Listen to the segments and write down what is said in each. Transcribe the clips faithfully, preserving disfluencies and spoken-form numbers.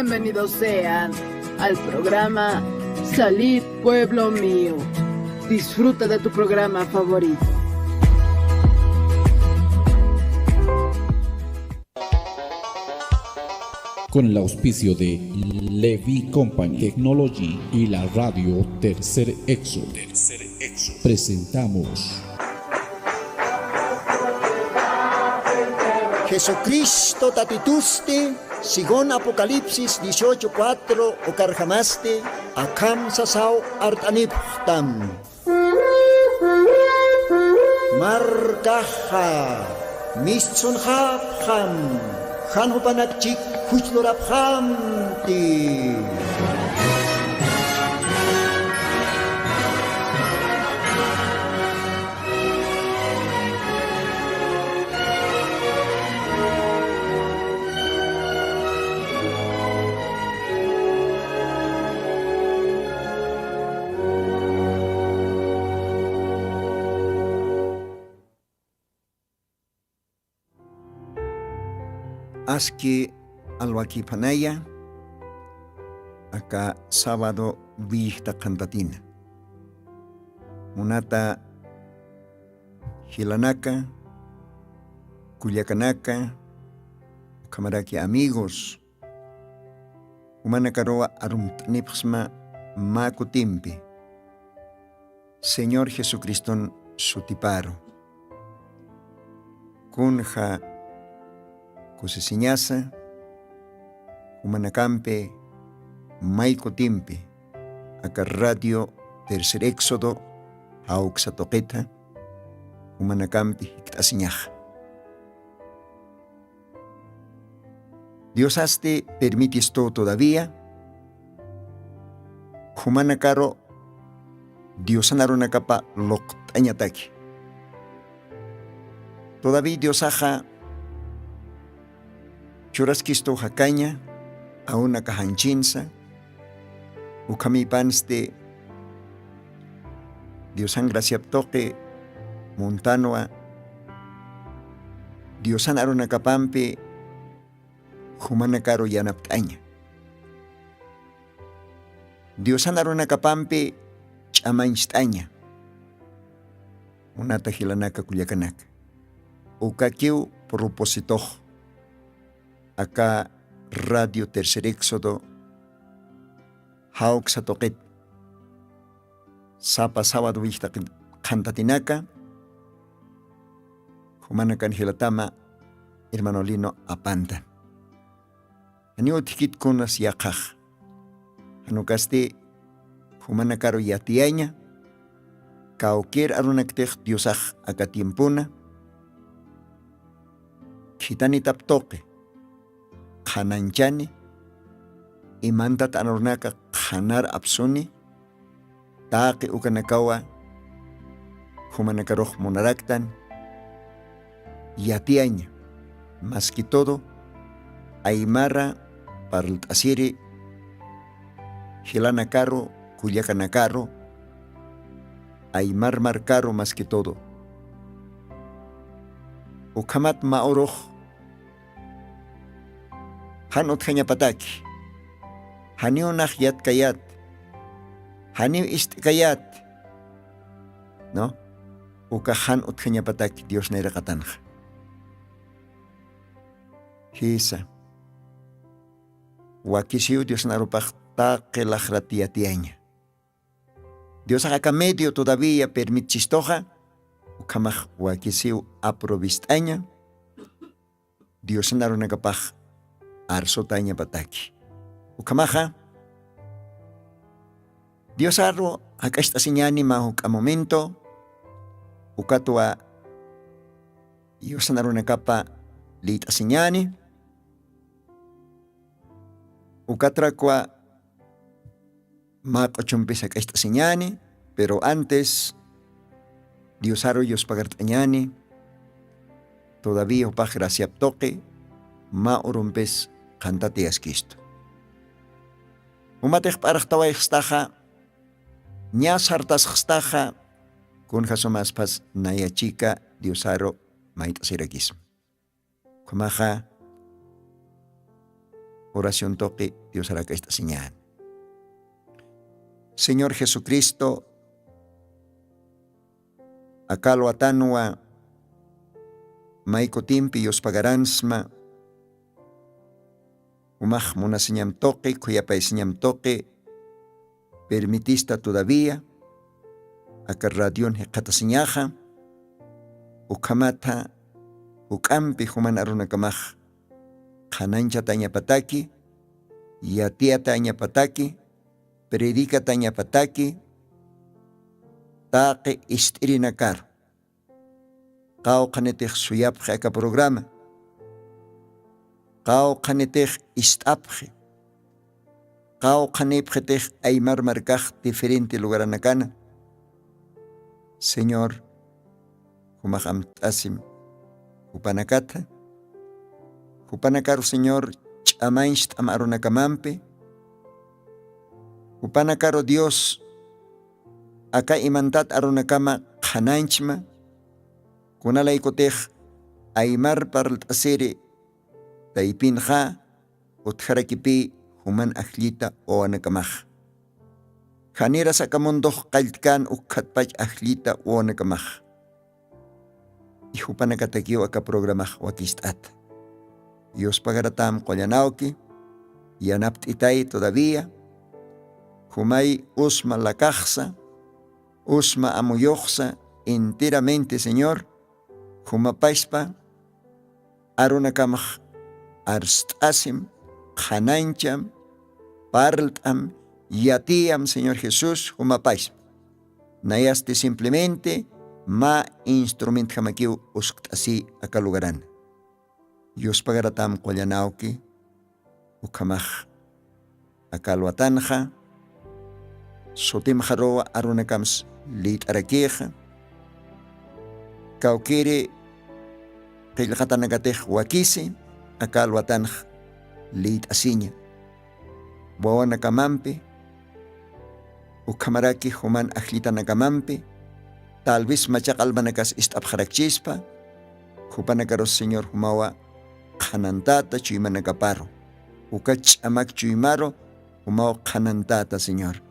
Bienvenidos sean al programa Salid Pueblo Mío. Disfruta de tu programa favorito. Con el auspicio de Levi Company Technology y la radio Tercer Éxodo, presentamos Jesucristo Tatitusti, según Apocalipsis dieciocho cuatro, ukarjamasti akham sasaw art'anipxtam. Markaxa mistsunxapxam, jan jupanakchik juchlurapxamti. Aski alwakiphanaya, aka sábado willjta qhantatina. Munata jilanaka, kullakanaka, ukhamaraki amigos, jumanakaruwa arumt'anipxsma mä kutimpi Señor Jesucriston sutiparu. Kunja kusisiñasa jumanakampi may kutimpi aka Radio Tercer Éxodo jawksa tuqita jumanakampi jikt'asiñaxa. Diosasti permitistu todavía jumanakaru Diosan arunakapa luqt'añataki. Todavía Diosaxa churaskistu jakaña, aun aka janchinsa, ukhamïpansti Diosan graciap tuqi muntanwa, Diosan arunakapampi jumanakaru yanapt'aña. Diosan arunakapampi ch'amañcht'aña. Munata jilanaka kullakanaka, ukakiw propósitox aka Radio Tercer Éxodo jawksa tuqit sapa sábado willjta qhantatinaka, jumanakan jilatama hermano Lino Apanta. Janiw utjkit kunas yaqhax. Jan ukasti jumanakaru yatiyaña, kawkïr arunaktix Diosax aka tiempona khitanitap tuqi, qhanañchani, imantat arunaka qhanar apsuni, taqi ukanakawa jumanakarux munaraktan yatiyaña, más que todo aymara parlt'asiri jilanakaru, kullakanakaru, aymar markaru más que todo. Ukhamat mä urux jan utjañapataki, janiw nax yatkayät, janiw ist'kayät, ¿no? Ukax jan utjañapataki Dios nayraqatanxa. Jisa, wakisiw Diosna arupax taqi laxrat yatiyaña. Diosax aka medio todavía permitchistuxa, ukhamax wakisiw aprovist'aña, Diosna arunakapax arsutañapataki. Ukhamaxa, Diosaru jak'acht'asiñäni mä juk'a momento, ukatwa Diosna arunakapa liyt'asiñäni, ukatrakwa mä q'uchumpis jak'acht'asiñäni, pero antes Diosaru yuspagart'añäni, todavía jupax graciap tuqi mä urumpis qhantatiyaskistu. Umatix p'arxtawayxstaxa, ña sartasxstaxa, kunja sumaspas naya chika Diosaru mayt'asirakisma. Ukhamaxa, oración tuqi Diosarak'acht'asiñän. Señor Jesucristo, aka alwatanwa may kutimpi yuspagaransma, jumax munasiñam tuqi, khuyapaysiñam tuqi, permitista todavía aka radion jikxatasiñaxa, ukhamatha juk'ampi juman arunakamax qhananchatañapataki, yatiyatañapataki, predicatañapataki, taqi ist'irinakaru. Qawqhanitix suyapxi aka programa, qawqhanitix ist'apxi, qawqhanipxitix aymar markax diferente lugaranakana. Señor, jumax amt'asim jupanakatha, jupanakaru Señor ch'amancht'am arunakamampi, jupanakaru Dios aka imantat arunakama qhananchma, kunalaykutix aymar parlt'asiri taypinxa utjarakipï juman ajllita wawanakamax. Janiras aka mundux qalltkän ukkhatpach ajllita wawanakamax. Y jupanakatakiw aka programax wakist'ata. Yuspagaratam qullanawki, yanapt'itay todavía, jumay usma lakaxsa, usma amuyuxsa, enteramente, Señor, jumapaspa, arunakamax arst'asim, qhanancham, parlt'am, yatiyam, Señor Jesús, jumapaspa. Nayasti simplemente mä instrumentjamakiw uskt'asi aka lugaran. Yuspagaratam qullanawki, ukhamax aka alwatanxa, sutimxaruwa arunakams lït'arakixa, kawkiri qillqatanakatix wakisi aka alwatanx lït'asiña. Wawanakamampi, ukhamaraki juman ajllitanakamampi, tal vez machaq almanakas ist'apxarakchispa, jupanakarus Señor jumawa qhanantäta chuymanakaparu, uka ch'amak chuymaru jumaw qhanantäta, Señor.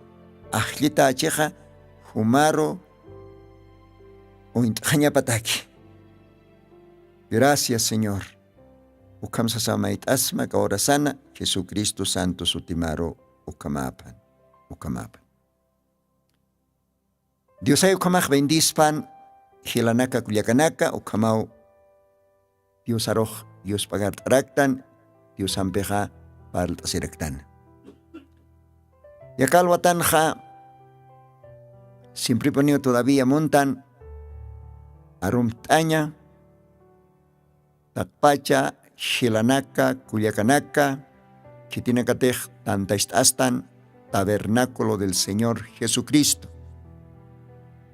Ajllitächixa jumaru uñt'xañapataki. Gracias, Señor. Ukham sasa mayt'asma aka urasana, Jesucristo santo sutimaru ukhamapan, ukhamapan. Diosay ukhamax bendispan, jilanaka kullakanaka, ukhamaw Diosarux yusp'agart'araktan, Diosampixa parlt'asiraktan. Aka alwatanxa, siemprepuniw todavía muntan, arumt'aña, taqpacha, jilanaka, kullakanaka, khitinakatix tantacht'astan Tabernáculo del Señor Jesucristo.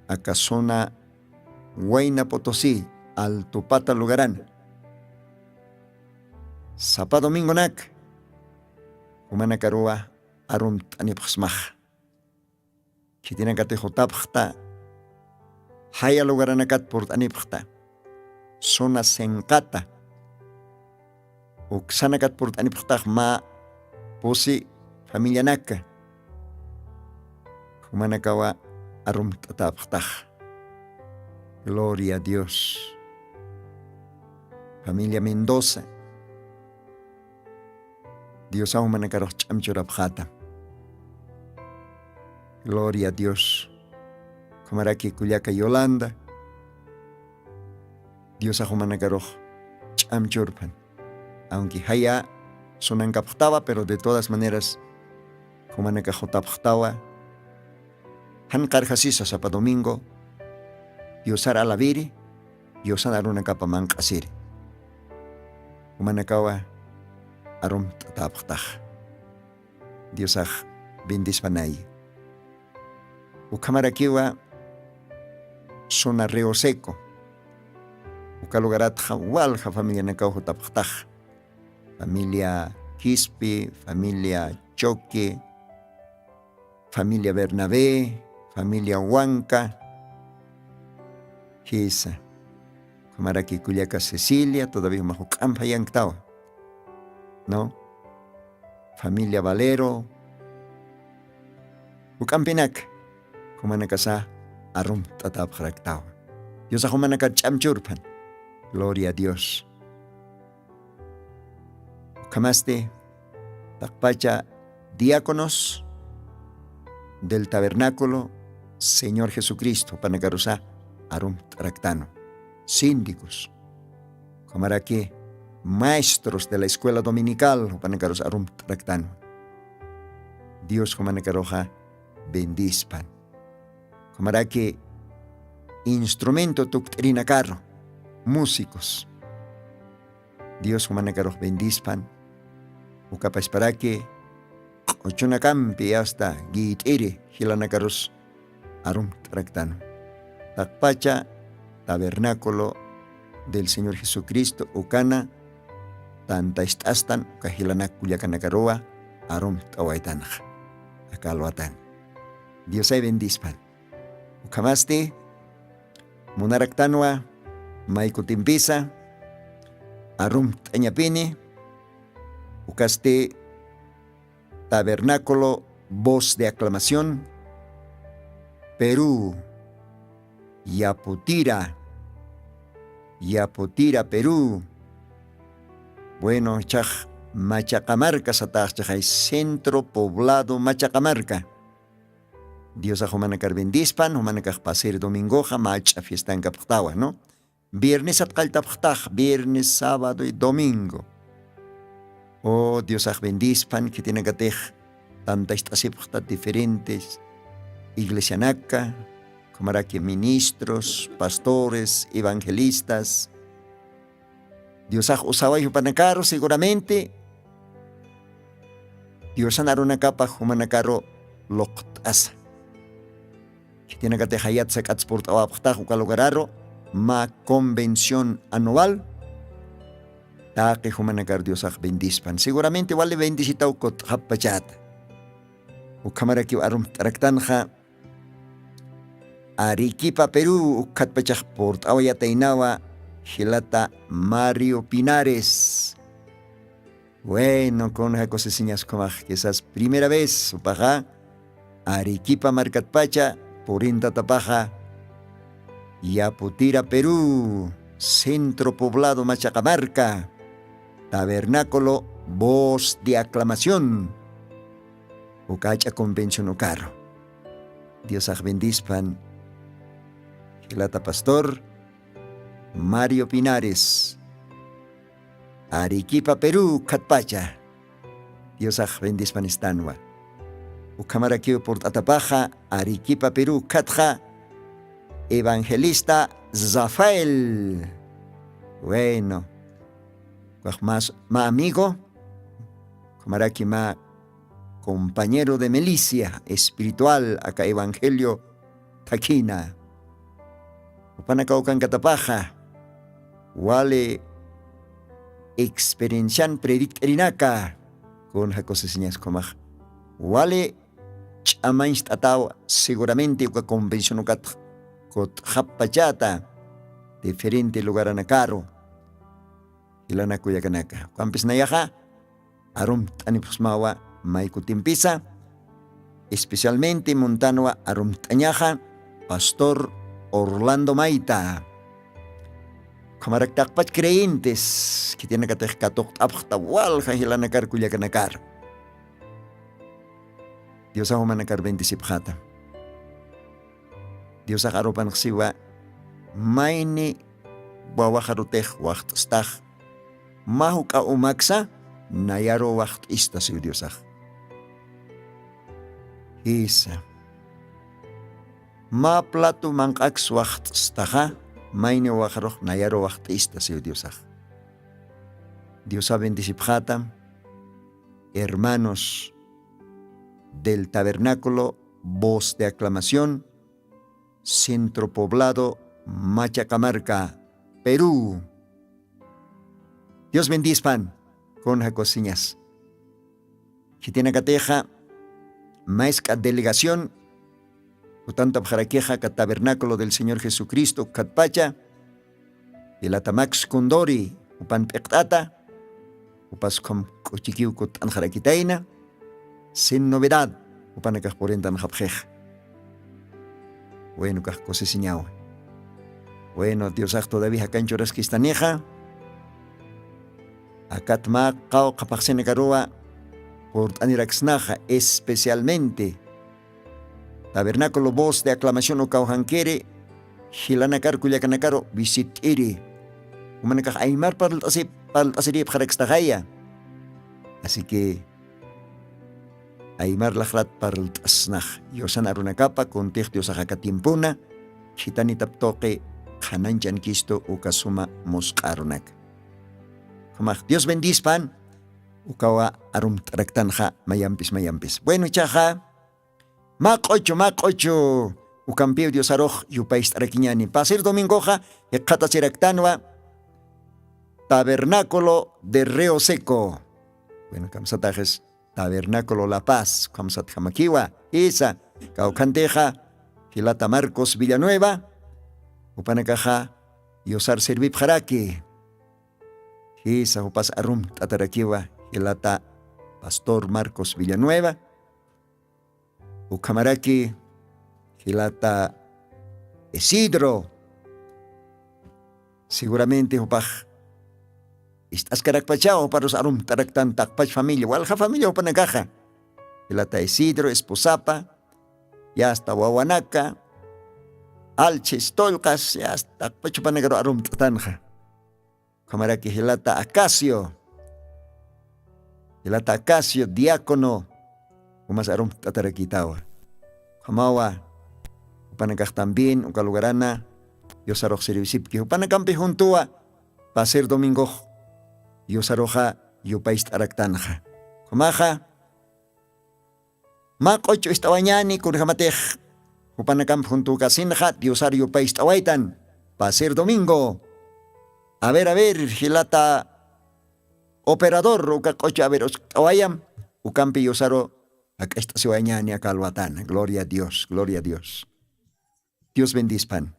Aka zona Huayna Potosí, Altupata lugarana. Sapa domingonaka, jumanakaruwa arumt'anipxsmaxa. Khitinakatix jutapxta, jaya lugaranakat purt'anipxta, zona senqata, uksanakat purt'anipxtax mä pusi familianaka, jumanakawa arumt'atäpxtax. Gloria a Dios. Familia Mendoza, Diosaw jumanakarux ch'amchurapxäta. Gloria a Dios. Ukhamaraki kullaka Yolanda, Diosax jumanakarux ch'amchurpan. Aunque jaya sunankapxtawa, pero de todas maneras jumanakax jutapxtawa. Jan qarjasisa sapa domingo Diosar alabiri, Diosan arunakapa manq'asiri. Jumanakawa arumt'atäpxtax. Diosax bendispanay. Ukhamarakiwa zona Río Seco, uka lugaratxa walja familianakaw jutapxtax. Familia Quispe, familia Choque, familia Bernabé, familia Huanca. Jisa. Ukhamaraki kullaka Cecilia, todavía jumax juk'amp jayanktawa, ¿no? familia Valero, juk'ampinak jumanakasa arumt'atäpxaraktawa. Diosax jumanakar ch'amchurphan. Gloria a Dios. Ukhamasti taqpacha diáconos del tabernáculo Señor Jesucristo jupanakarusa arumt'araktanwa. Síndicos, ukhamaraki maestros de la escuela dominical jupanakarusa arumt'araktanwa. Dios jumanakaruxa bendispan. Ukhamaraki instrumento tukt'irinakaru, músicos, Dios jumanakarux bendispan. Ukapasparaki q'uchunakampi asta gït'iri jilanakarus arumt'araktan. Taqpacha tabernáculo del Señor Jesucristo ukana tantacht'astan uka jilanak kullakanakaruwa arumt'awaytanxa. Aka alwatan. Diosay bendispan. Ukhamasti munaraktanwa may kutimpisa arumt'añapini. Ukasti tabernáculo, voz de aclamación, Perú, Yaputira, Yaputira, Perú. Bueno, chax Machaqamarca sataxchaxay, centro poblado Machaqamarca. Diosax jumanakar bendispan, jumanakax pasir domingoxa mach'a fiestankapxtawa, ¿no? Viernesat qalltapxtax, viernes, sábado y domingo. O Diosax bendispan, khitinakatix tantacht'asipxta diferentes iglesianaka, ukhamaraki ministros, pastores, evangelistas. Diosax usaway jupanakaru seguramente Diosan arunakapax jumanakaru luqt'asa. Khitinakatix jayat sak'ats purt'awapxtax uka lugararu mä convención anual. Taqi jumanakar Diosax bendispan. Seguramente wali bendisitaw kutxapachata. Ukhamarakiw arumt'araktanxa Arequipa, Perú, ukkhatpachax purt'awayataynawa jilata Mario Pinares. Bueno, kunja kusisiñas khumax, quizás primera vez upaxa Arequipa markatpacha purintatapaxa, Yaputira, Perú, centro poblado Machaqamarca, tabernáculo, voz de aclamación. Uka jach'a convención ukaru. Diosax bendispan jilata pastor Mario Pinares, Arequipa, Perú, ukkhatpacha. Diosax bendispan istanwa. Ukhamarakiw purt'atapaxa Arequipa, Perú, ukkhatxa evangelista Rafael. Bueno, ukax mä, mä amigo, ukhamaraki mä compañero de milicia espiritual aka evangelio thakhina. Jupanakaw kankatapaxa wali experiencian predikt'irinaka, kunja kusisiñas khumax. Wali ch'amañcht'ataw seguramente uka convención ukatx kutxapachata diferente lugaranakaru. Jilanak kullakanaka, ukampis nayaxa arumt'anipxsmawa may kutimpisa, especialmente muntanwa arumt'añaxa pastor Orlando Mayta. Ukhamarak taqpach creyentes khitinakatix katuqt'apxta walja jilanakar kullakanakar. Diosax jumanakar bendecipxata. Diosax arupanxsiwa mayni wawaxarutix waxt'stax, mä juk'a umaksa nayaru waxt'ista siw Diosax. Jisa. Mä plato manq'aks waxt'staxa, mayni wawaxarux nayaru waxt'ista siw Diosax. Diosa bendecipxata, hermanos del tabernáculo, voz de aclamación, centro poblado Machaqamarca, Perú. Dios bendispan, kunja kusisiñas. Khitinakatixa mä jisk'a delegación kutantapxarakixa aka tabernáculo del Señor Jesucristo ukkhatpacha, jilata Max Condori jupan p'iqt'ata, Jupas ukham k'uchikiw kutt'anxarakitayna, sin novedad jupanakax purintanxapxix. Bueno, kax kusisiñawa. Bueno, diosax todavía jakanchuraskistanixa. Akat mä qawqha phaxsinakaruwa purt'aniraksnaxa, especialmente tabernáculo voz de aclamación ukawjankiri jilanakar kullakanakaru visit'iri. Jumanakax aymar parlt'asiripxarakstaxaya. Así que aymar laxrat parlt'asnax yusan arunakapa kuntix diosaxaka tiempuna khitanitap tuqi qhananchankistu uka suma musq'a arunaka. Jumax dios bendispan. Ukawa arumt'araktanxa mayampis mayampis bueno ichaxa. Mä q'uchu mä q'uchu ukampiw diosarux yupayst'arakiñani pasir domingoxa jiqatasiraktanwa tabernáculo de reo seco. Bueno kamsataxis tabernáculo la paz kamsatjamakiwa. Isa kawkhantixa jilata marcos villanueva jupanakaxa yusar servipxaraki. Jisa jupas arumt'atarakiwa jilata pastor marcos villanueva ukhamaraki jilata isidro. Seguramente jupax ist'askarakpachaw juparus arumt'araktan taqpach familia walja familia jupanakaxa jilata isidro esposapa yasta wawanaka alchis tullqas yasta taqpach jupanakaru arumt'atanxa. Ukhamaraki jilata acacio jilata acacio diácono jumas arumt'atarakitawa. Ukhamawa jupanakax también uka lugarana yusarux servisipki jupanakampi juntuwa pasir domingox yusaruxa yupayst'araktanxa. Ukhamaxa mä q'uchu ist'awañani kunjamatix jupanakamp juntukasinxa diosar yupayst'awaytan pasir domingo. A ver a ver jilata operador uka q'uchu a ver uskt'awayam ukampi yusaru jak'acht'asiwañani aka alwatana gloria a dios gloria a dios. Dios bendispan.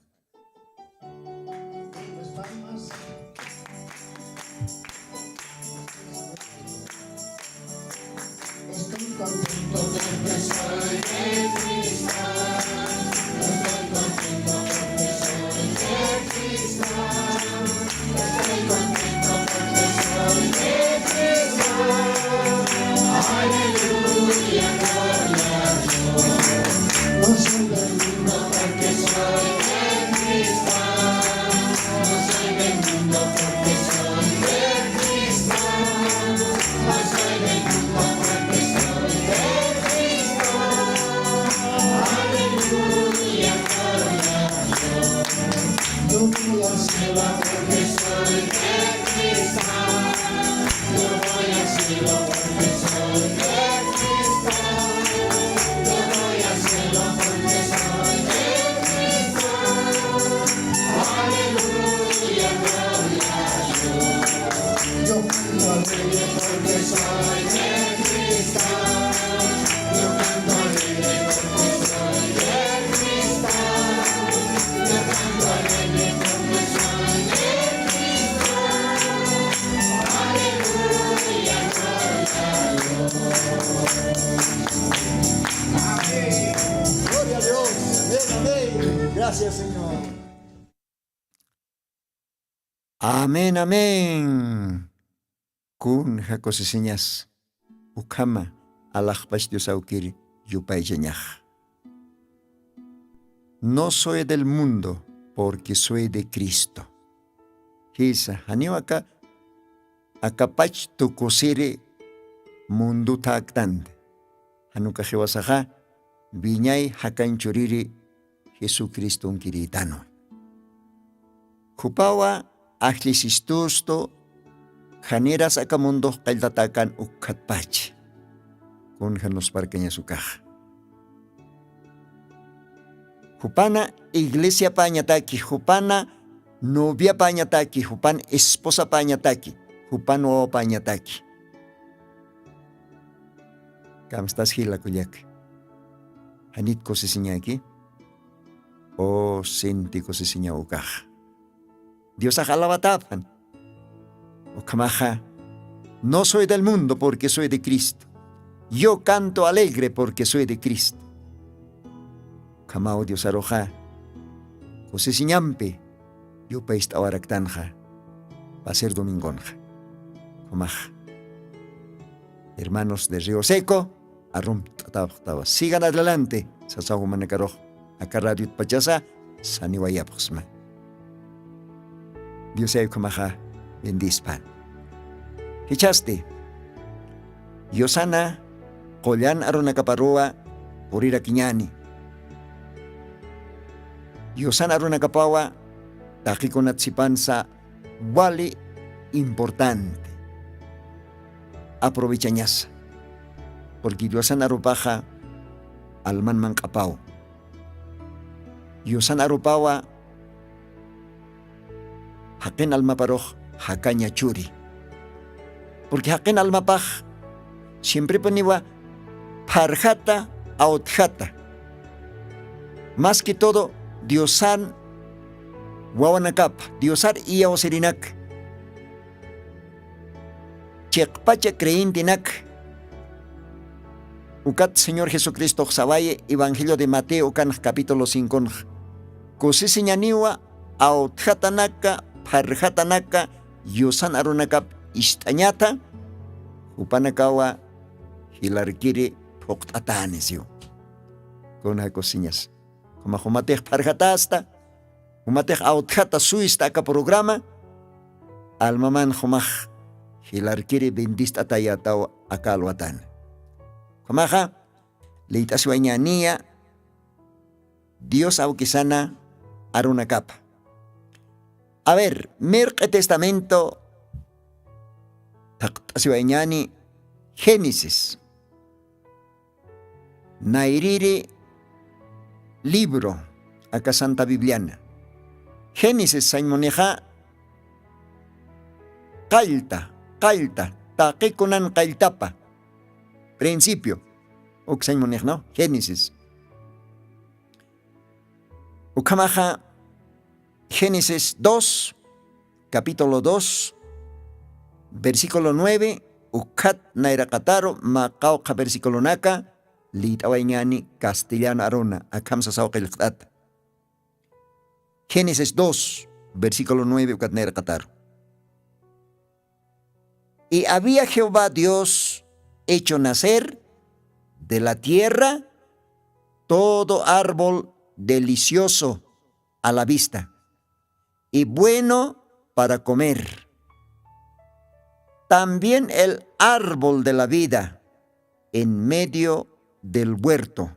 Amén amén. Kunja kusisiñas ukhama alaxpach diosawkir yupaychañax. No soy del mundo, porque soy de cristo. Jisa janiw aka akapach tukusiri mundu thaktanti. Janukax jiwasaxa wiñay jakanchuriri jesucristonkiritanwa. Khupawa ajllisistustu janiras aka mundux qalltatakan ukkhatpachi. Kun janusparkañasukaxa jupana iglesiapañataki jupana noviapañataki jupana esposapañataki jupana wawapañataki. Kamstas jila kullaka janit kusisiñaki? O sinti kusisiñaw ukaxa diosax alawatapxan. Ukhamaxa No soy del mundo porque soy de Cristo. Yo canto alegre porque soy de Cristo. Ukhamaw Diosaruxa kusisiñampi yupayst'awaraktanxa pasir domingonxa. Ukhamax hermanos de Río Seco, arumt'atawxtawa. Sigan adelante, sasaw jumanakarux aka radiot pachasa saniwayapxsma. Diosay ukhamaxa bendispan. Jichhasti yusana qullan arunakaparuwa purirakiñäni. Yusana arunakapawa taqikunat sipansa wali importante aprovechañasa, porque diosan arupaxa alman manq'apaw. Yusan arupawa jaqin almaparux jakaña churi. Porque jaqin almapax siemprepuniwa pharjata awtjata. Más que todo diosan wawanakapa diosar iyawsirinak chiqpacha creyentenak. Ukat señor jesucristox sawayi evangelio de mateo ukanx capítulo cinconx kusisiñaniwa awtjatanaka pharjatanaka yusan arunakap ist'añata jupanakawa jilarkiri phuqt'atani siw. Kuna kusiñas juma jumatix pharjatasta jumatix awtjata suysta aka programa almaman jumax jilarkiri bendist'atayataw aka alwatana. Jumaxa liyt'asiwañaniya dios awkisana arunakapa. A ver, mirq'i testamento thaqt'asiwañani génesis nayriri libro aka santa bibliana. Génesis sañmunixa qallta qallta taqikunan qalltapa principio uk sañmunixno génesis. Ukhamaxa génesis dos capítulo dos versículo nueve ukhat nayraqataru maqawqa versículonaka liyt'awayñani castellano aruna akham sasaw qillqt'ata. Génesis dos versículo nueve ukat nayraqataru. Y había jehová dios hecho nacer de la tierra todo árbol delicioso a la vista y bueno para comer, también el árbol de la vida en medio del huerto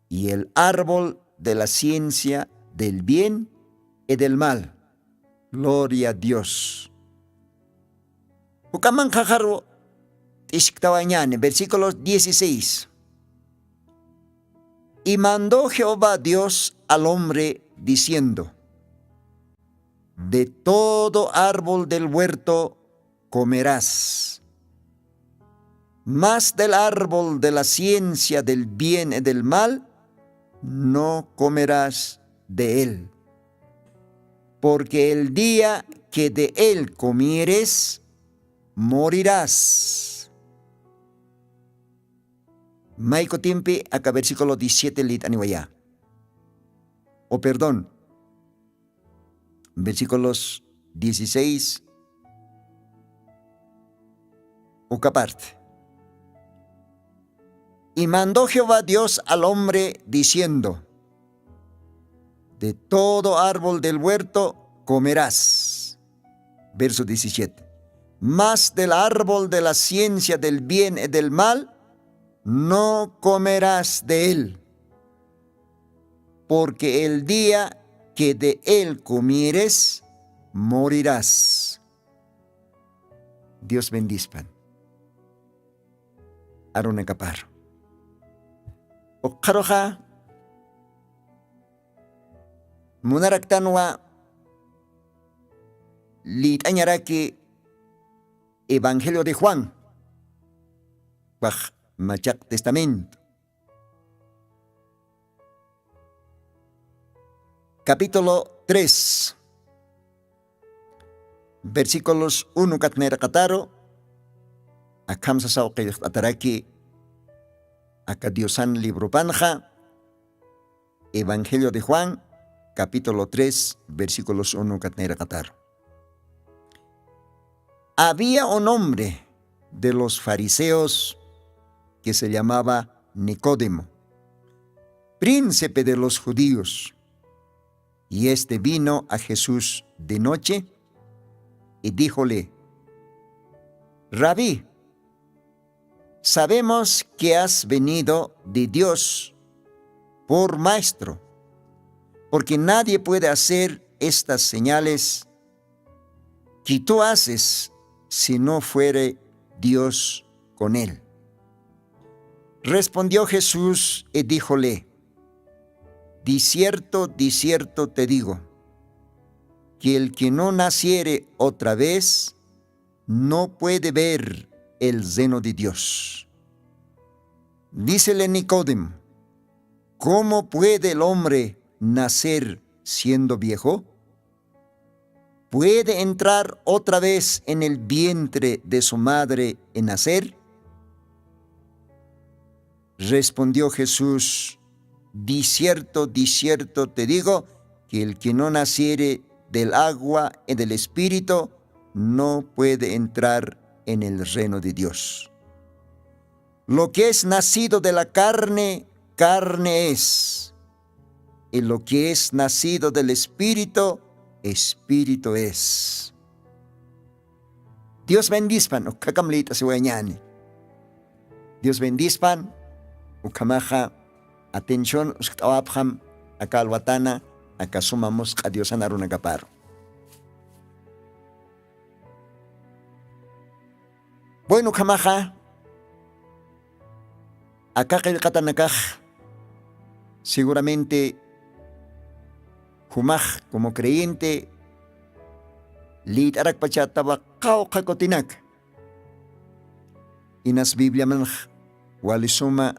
y el árbol de la ciencia del bien y del mal. Gloria a dios. Juk'aman qhaxaru t'isktawañani versículos dieciséis. Y mandó jehová dios al hombre diciendo, de todo árbol del huerto comerás, mas del árbol de la ciencia del bien y del mal no comerás de él, porque el día que de él comieres morirás. May kutimpi aka versículo diecisiete lït'aniwayä. O perdón, versículos dieciséis uka parte. Y mandó jehová dios al hombre diciendo, de todo árbol del huerto comerás. Verso diecisiete. Mas del árbol de la ciencia del bien y del mal no comerás de él, porque el día que de él comieres morirás. Dios bendispan. Arunakaparu ukxaruxa munaraktanwa lït'añaraki evangelio de juan, wax machaq testamento capítulo tres versículos uno kat nayraqataru Akham sasaw qillqt'ataraki aka diosan libropanxa, evangelio de juan, capítulo tres versículos uno katnayraqatar. Había un hombre de los fariseos que se llamaba Nicodemo, príncipe de los judíos. Y este vino a Jesús de noche y díjole: Rabí, sabemos que has venido de Dios por maestro, porque nadie puede hacer estas señales que tú haces si no fuere Dios con él. Respondió Jesús y díjole: Di cierto, di cierto te digo, que el que no naciere otra vez no puede ver el reino de Dios. Dícele Nicodemo: ¿Cómo puede el hombre nacer siendo viejo? ¿Puede entrar otra vez en el vientre de su madre y nacer? Respondió Jesús: Di cierto, di cierto te digo, que el que no naciere del agua y del Espíritu no puede entrar en el reino de Dios. Lo que es nacido de la carne, carne es, y lo que es nacido del Espíritu, espíritu es. Dios bendispan, ukhakam lït'asiwayañäni. Dios bendispan, ukhamaxa atención uskt'awapxam aka alwatana, aka suma musq'a Diosan arunakaparu. Bueno, ukhamaxa aka qillqatanakax seguramente jumax como creyente lït'arakpachatawa qawqha kutinaka. Inas Bibliamanx wali suma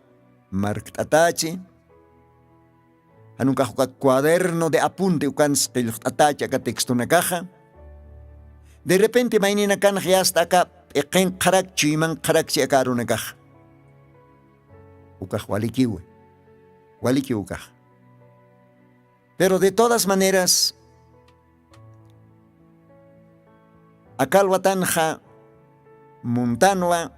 markt'atachi, jan ukax uka cuaderno de apunte ukans qillqt'atachi aka textonakaxa. De repente mayninakanx yasta aka p'iqinqarak chuymanqarakchi aka arunakaxa. Ukax walikiwi, walikiw ukaxa. Pero de todas maneras, aka alwatanxa muntanwa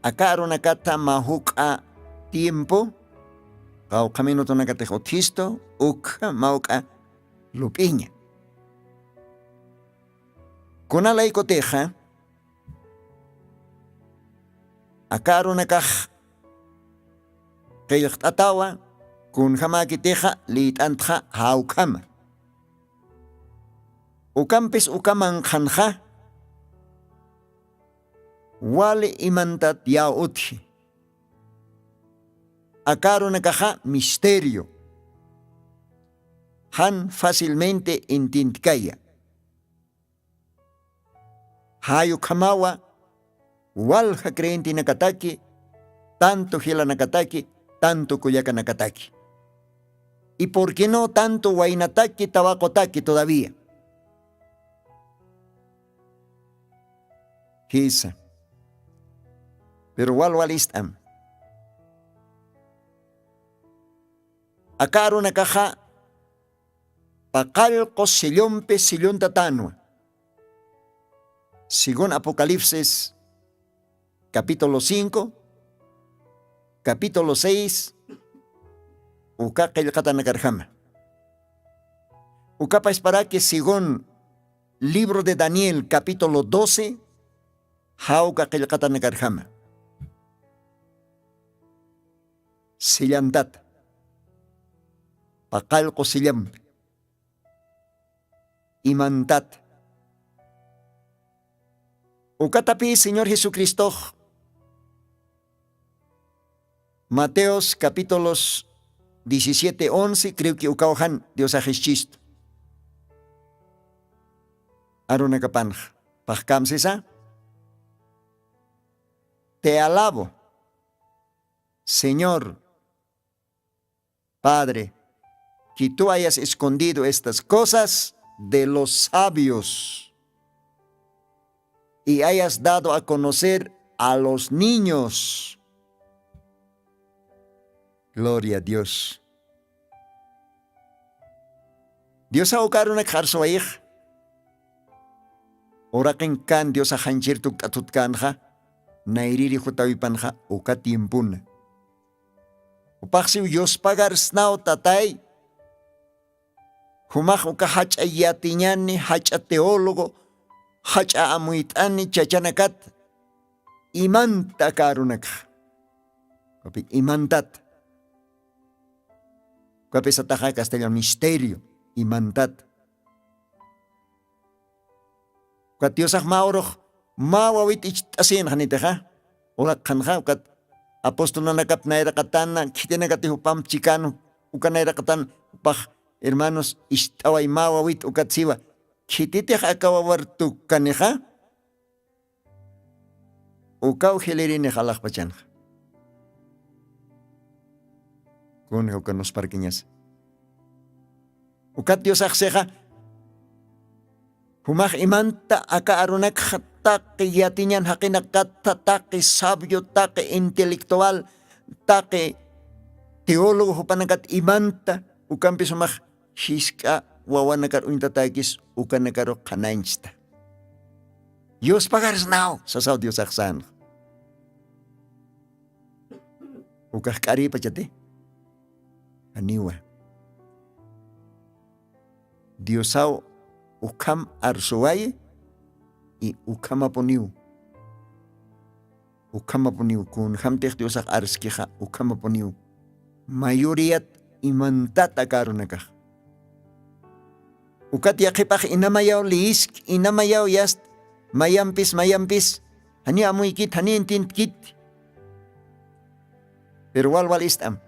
aka arunakata mä juk'a tiempo qawqha minutonakatix utjistu, ukha mä juk'a lup'iña. Kunalaykutixa aka arunakax qillqt'atawa kunjamäkitixa lït'antxa jawkhama. Ukampis ukaman qhanxa wali imantat yaw utji. Aka arunakaxa misterio, jan fácilmente entiendkaya. Jay ukhamawa walja creyentenakataki, tanto jilanakataki, tanto kullakanakataki. Y por qué no tanto waynataki tawaqutaki todavía. Jisa. Pero wal walist'am. Aka arunakaxa paqallqu sellompi sellontatanwa. Según Apocalipsis capítulo cinco, capítulo seis, uka qillqatanakarjama. Ukapasparaki según libro de Daniel capítulo doce, jawka qillqatanakarjama. Sellantata. Paqallqu sellampi. Imantata. Ukatapï Señor Jesucristox Mateos capítulos diecisiete once, creo que ukaw jan Diosax jischistu. Arunakapanx, paqkamsisa. Te alabo, Señor, Padre, que tú hayas escondido estas cosas de los sabios y hayas dado a conocer a los niños. Gloria a Dios. Diosaw uka arunakxa arsuwayix. Uraqin kan diosax janchir tukt'athutkänxa, nayriri jutawipanxa uka tiempuna. Jupaxsiw yuspagarsnaw tatay. Jumax uka jach'a yatiñani jach'a teólogo, jach'a amuyt'ani chachanakat, imanta aka arunakxa. Ukapi imantat. Ukapi sataxa castellano misterio, imantat. Ukat diosax mä urux mä wawit icht'asïnxanitixa, urakxanxa ukat apostolnanakap nayraqatana khitinakatix upamp chikan uka nayraqatan, upax hermanos, ist'away mä wawit ukat siwa, khititix aka wawar tukkanixa ukaw jilirinix alaxpachanxa. Kunja uka nusparkiñasa. Ukat diosaxsixa jumax imanta aka arunakxa taqi yatiñan jaqinakatha taqi sabio taqi intelectual taqi teólogo jupanakat imanta ukampis jumax jisk'a wawanakar uñtatäkis ukanakaru qhanañchta. Yuspagarsnaw sasaw diosax sänxa. Ukax k'arïpachati janiwa. Diosaw ukham arsuwayi y ukhamapuniw. Ukhamapuniw kunjamtix diosax arskixa ukhamapuniw. Mayuriyat imantat aka arunakax. Ukat yaqhipax inamayaw liyisk inamayaw yast mayampis mayampis janiw amuykit janiw intintkit. Pero wal wal ist'am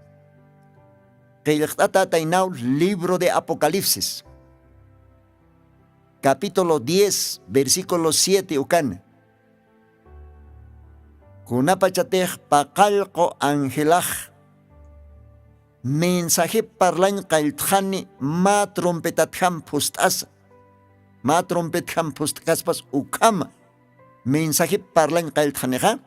qillqt'atätaynaw libro de apocalipsis capítulo diez versículo siete ukana. Kunapachatix paqallqu angelax mensajip parlañ qalltxani mä trompetatjam phust'asa mä trompetjam phust'kaspas ukhama mensajip parlañ qalltxanixa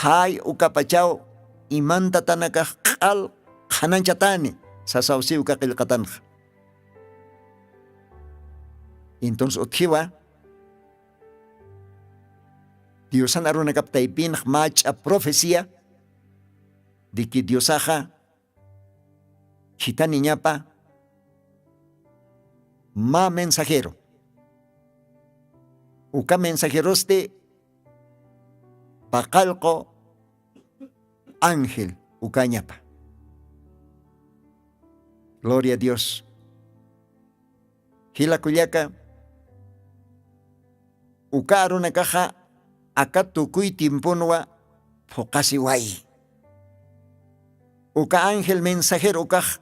jay ukapachaw imantatanakax q'al qhanañchatani sasaw si uka qillqatanxa. Entonces utjiwa diosan arunakap taypinx mach'a profecía de que diosaxa khithaniñapa mä mensajero uka mensajerosti paqallqu ángel ukañapa. Gloria a dios. Jila kullaka uka arunakaxa aka tukuy tiemponwa phuqasiwayi. Uka ángel mensajero ukax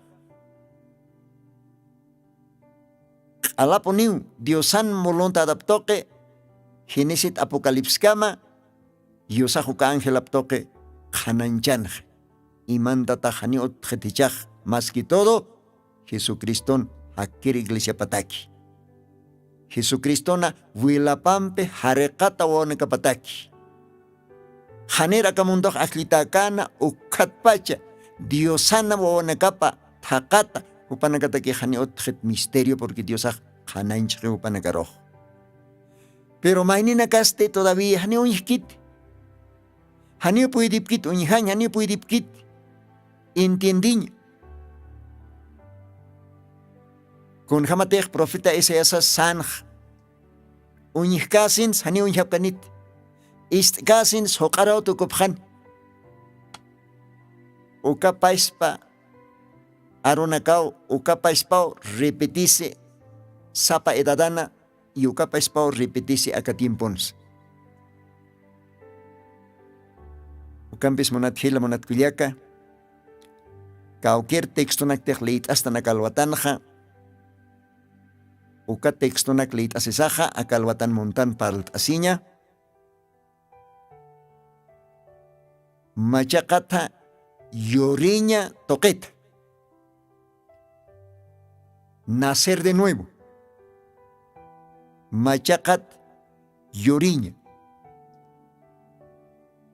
q'alapuniw diosan voluntadap tuqi jinisit apocalipskama yusax uka angelap tuqi qhanañchanxa. Imantatax janiw utxit jichax mas que todo jesucriston jakkir iglesiapataki. Jesucristona wilapampi jariqata wawanakapataki janir aka mundox ajllitäkäna ukkhatpacha diosana wawanakapa thaqata jupanakataki janiw utxit misterio porque diosax qhanañchxi jupanakarux. Pero mayninakasti todavía janiw uñjkiti janiw puydipkiti uñjañ janiw puydipkiti entiendiña. Kunjamatix profeta isaíasas sanx uñjkäsins janiw uñjapkaniti ist'käsins juq'araw tukupxani. Uka paspa arunakaw uka paspaw repetisi sapa edadana y uka paspaw repetisi aka tiemponsa. Ukampis munat jila munat kullaka kawkir textonaktix liyt'astan aka alwatanxa uka textonak liyt'asisaxa aka alwatan muntan parlt'asiña. Machaqatha yuriña tuqita nacer de nuevo. Machaqat yuriña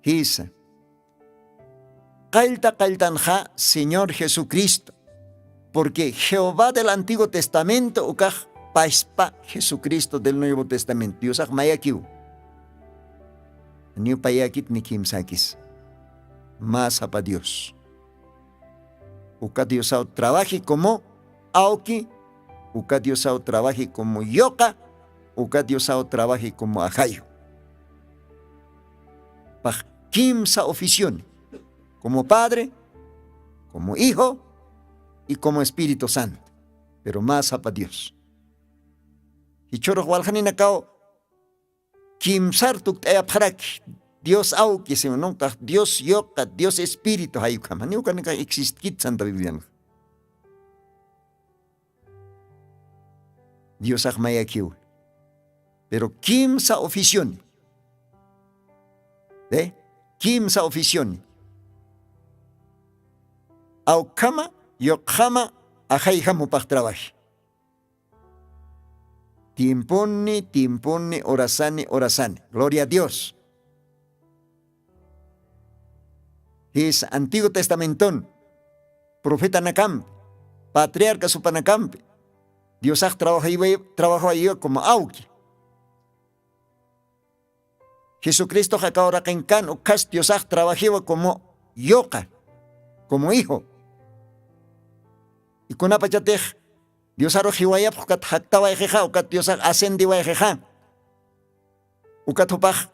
Jisa. Qallta qalltanxa señor jesucristo. Porque jehová del antiguo testamento ukax paspa jesucristo del nuevo testamento diosax mayakiw. Niw payakit ni kimsakis. Mä sapa dios. Uka diosaw trabaji como awki. Uka diosaw trabaji como yoqa. Uka diosaw trabaji como ajayu. Pax kimsa oficioni. Como padre, como hijo y como espíritu santo. Pero mä sapa dios. Jichhurux waljaninakaw kimsar tukt'ayapxaraki. Dios awki simanunkax dios yoqa dios espíritu jayukhama niwkanakax existkit santa biblianxa. Diosax mayakiw. Pero kimsa oficioni. Kimsa oficioni. Awkhama yuqjama ajayjam jupax trabaji. Tiemponni tiemponni urasani urasani gloria a dios. Jis antiguo testamenton profetanakampi patriarca supanakampi diosax trabajawayiwa como awki. Jesucristox aka uraqinkan ukhas diosax trabajiwa como yuqa como hijo. Ikunapachatix diosarux jiwayapx ukat jaktawayxixa ukat diosax ascendiwayxixa. Ukat jupax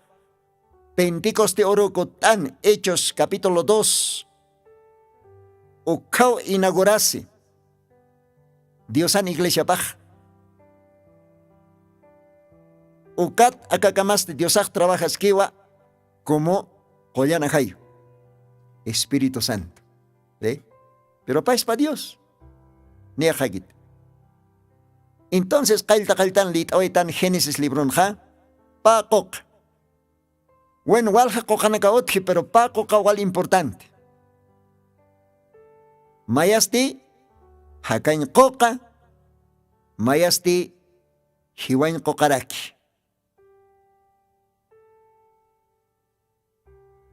pentecoste urukut'an hechos capítulo dos ukhaw inaugurasi diosan iglesiapax. Ukat akakamasti diosax trabajaskiwa como qullan ajayu espíritu santo. Pero paspa dios. Niyaxakit. Entonces qallta qalltan lït'awaytan génesis libronxa pä quqa. Wen walja quqanaka utji pero pä quqa wal importante. Mayasti jakañ quqa mayasti jiwañ quqaraki.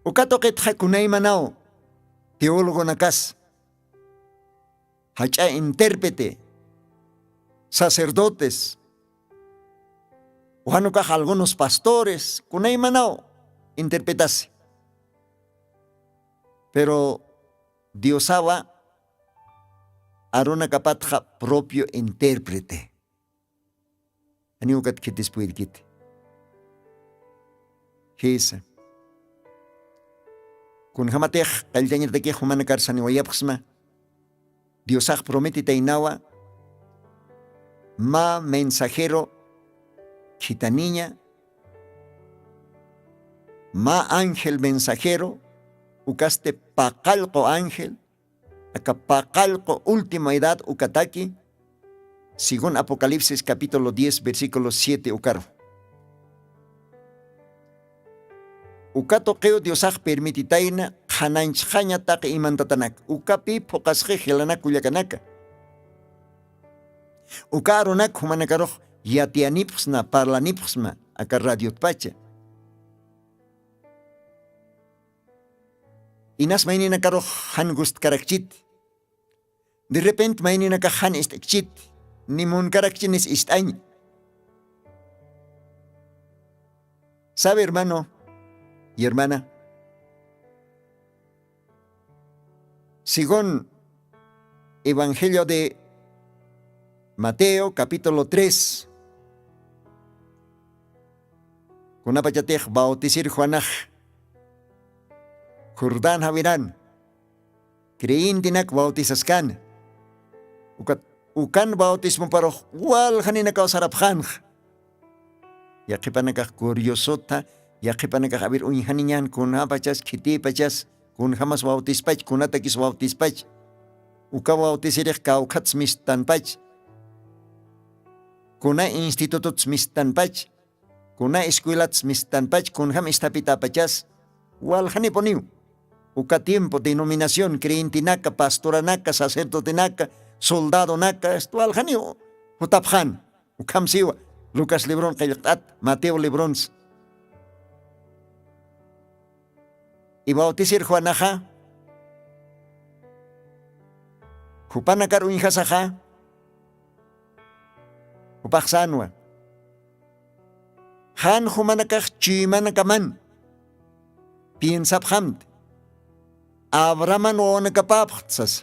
Uka tuqitxa kunaymanaw teólogonakas jach'a intérprete sacerdotes wanukax algunos pastores kunaymanaw intérpretasi. Pero diosawa arunakapatxa propio intérprete. Aniw ukat khitispuyrkiti. Jisa. Kunjamatix qalltañatakix jumanakar saniwayapxsma diosax prometitaynawa mä mensajero khithaniña mä ángel mensajero ukasti paqallqu ángel aka paqallqu última edad ukataki según apocalipsis capítulo diez versículo siete ukaru. Uka tuqiw diosax permititayna qhanañchxaña taqi imantatanak ukapi phuqasxi jilanak kullakanaka. Uka arunak jumanakarux yatiyanipxsna parlanipxsma aka radiotpacha. Inas mayninakarux jan gustkarakchit. Derrepent mayninakax jan ist'kchit ni munkarakchinis ist'añ. Sabe hermano y hermana, según evangelio de mateo capítulo tres, kunapachatix bautisir juanax jordán jawiran creyentenak bautisaskana. Ukat ukan bautismuparux waljaninakaw sarapxanxa. Yaqhipanakax curiosota yaqhipanakax abir uñjaniñan kunapachas khitipachas kunjamas bautispach kunatakis bautispach. Uka bautisirix kawkhats mistanpach kuna institututs mistanpach kuna escuelats mistanpach kunjam istapitapachas. Waljanipuniw uka tiempo denominación creyentenaka pastoranaka sacerdotenaka soldadonaka waljaniw jutapxan. Ukham siwa lucas libron qillqt'at mateo libronsa. Ibautisir juanaxa jupanakar uñjasaxa jupaxsanwa. Jan jumanakax chuymanakaman piensapxamti abrahaman wawanakapapxtsas.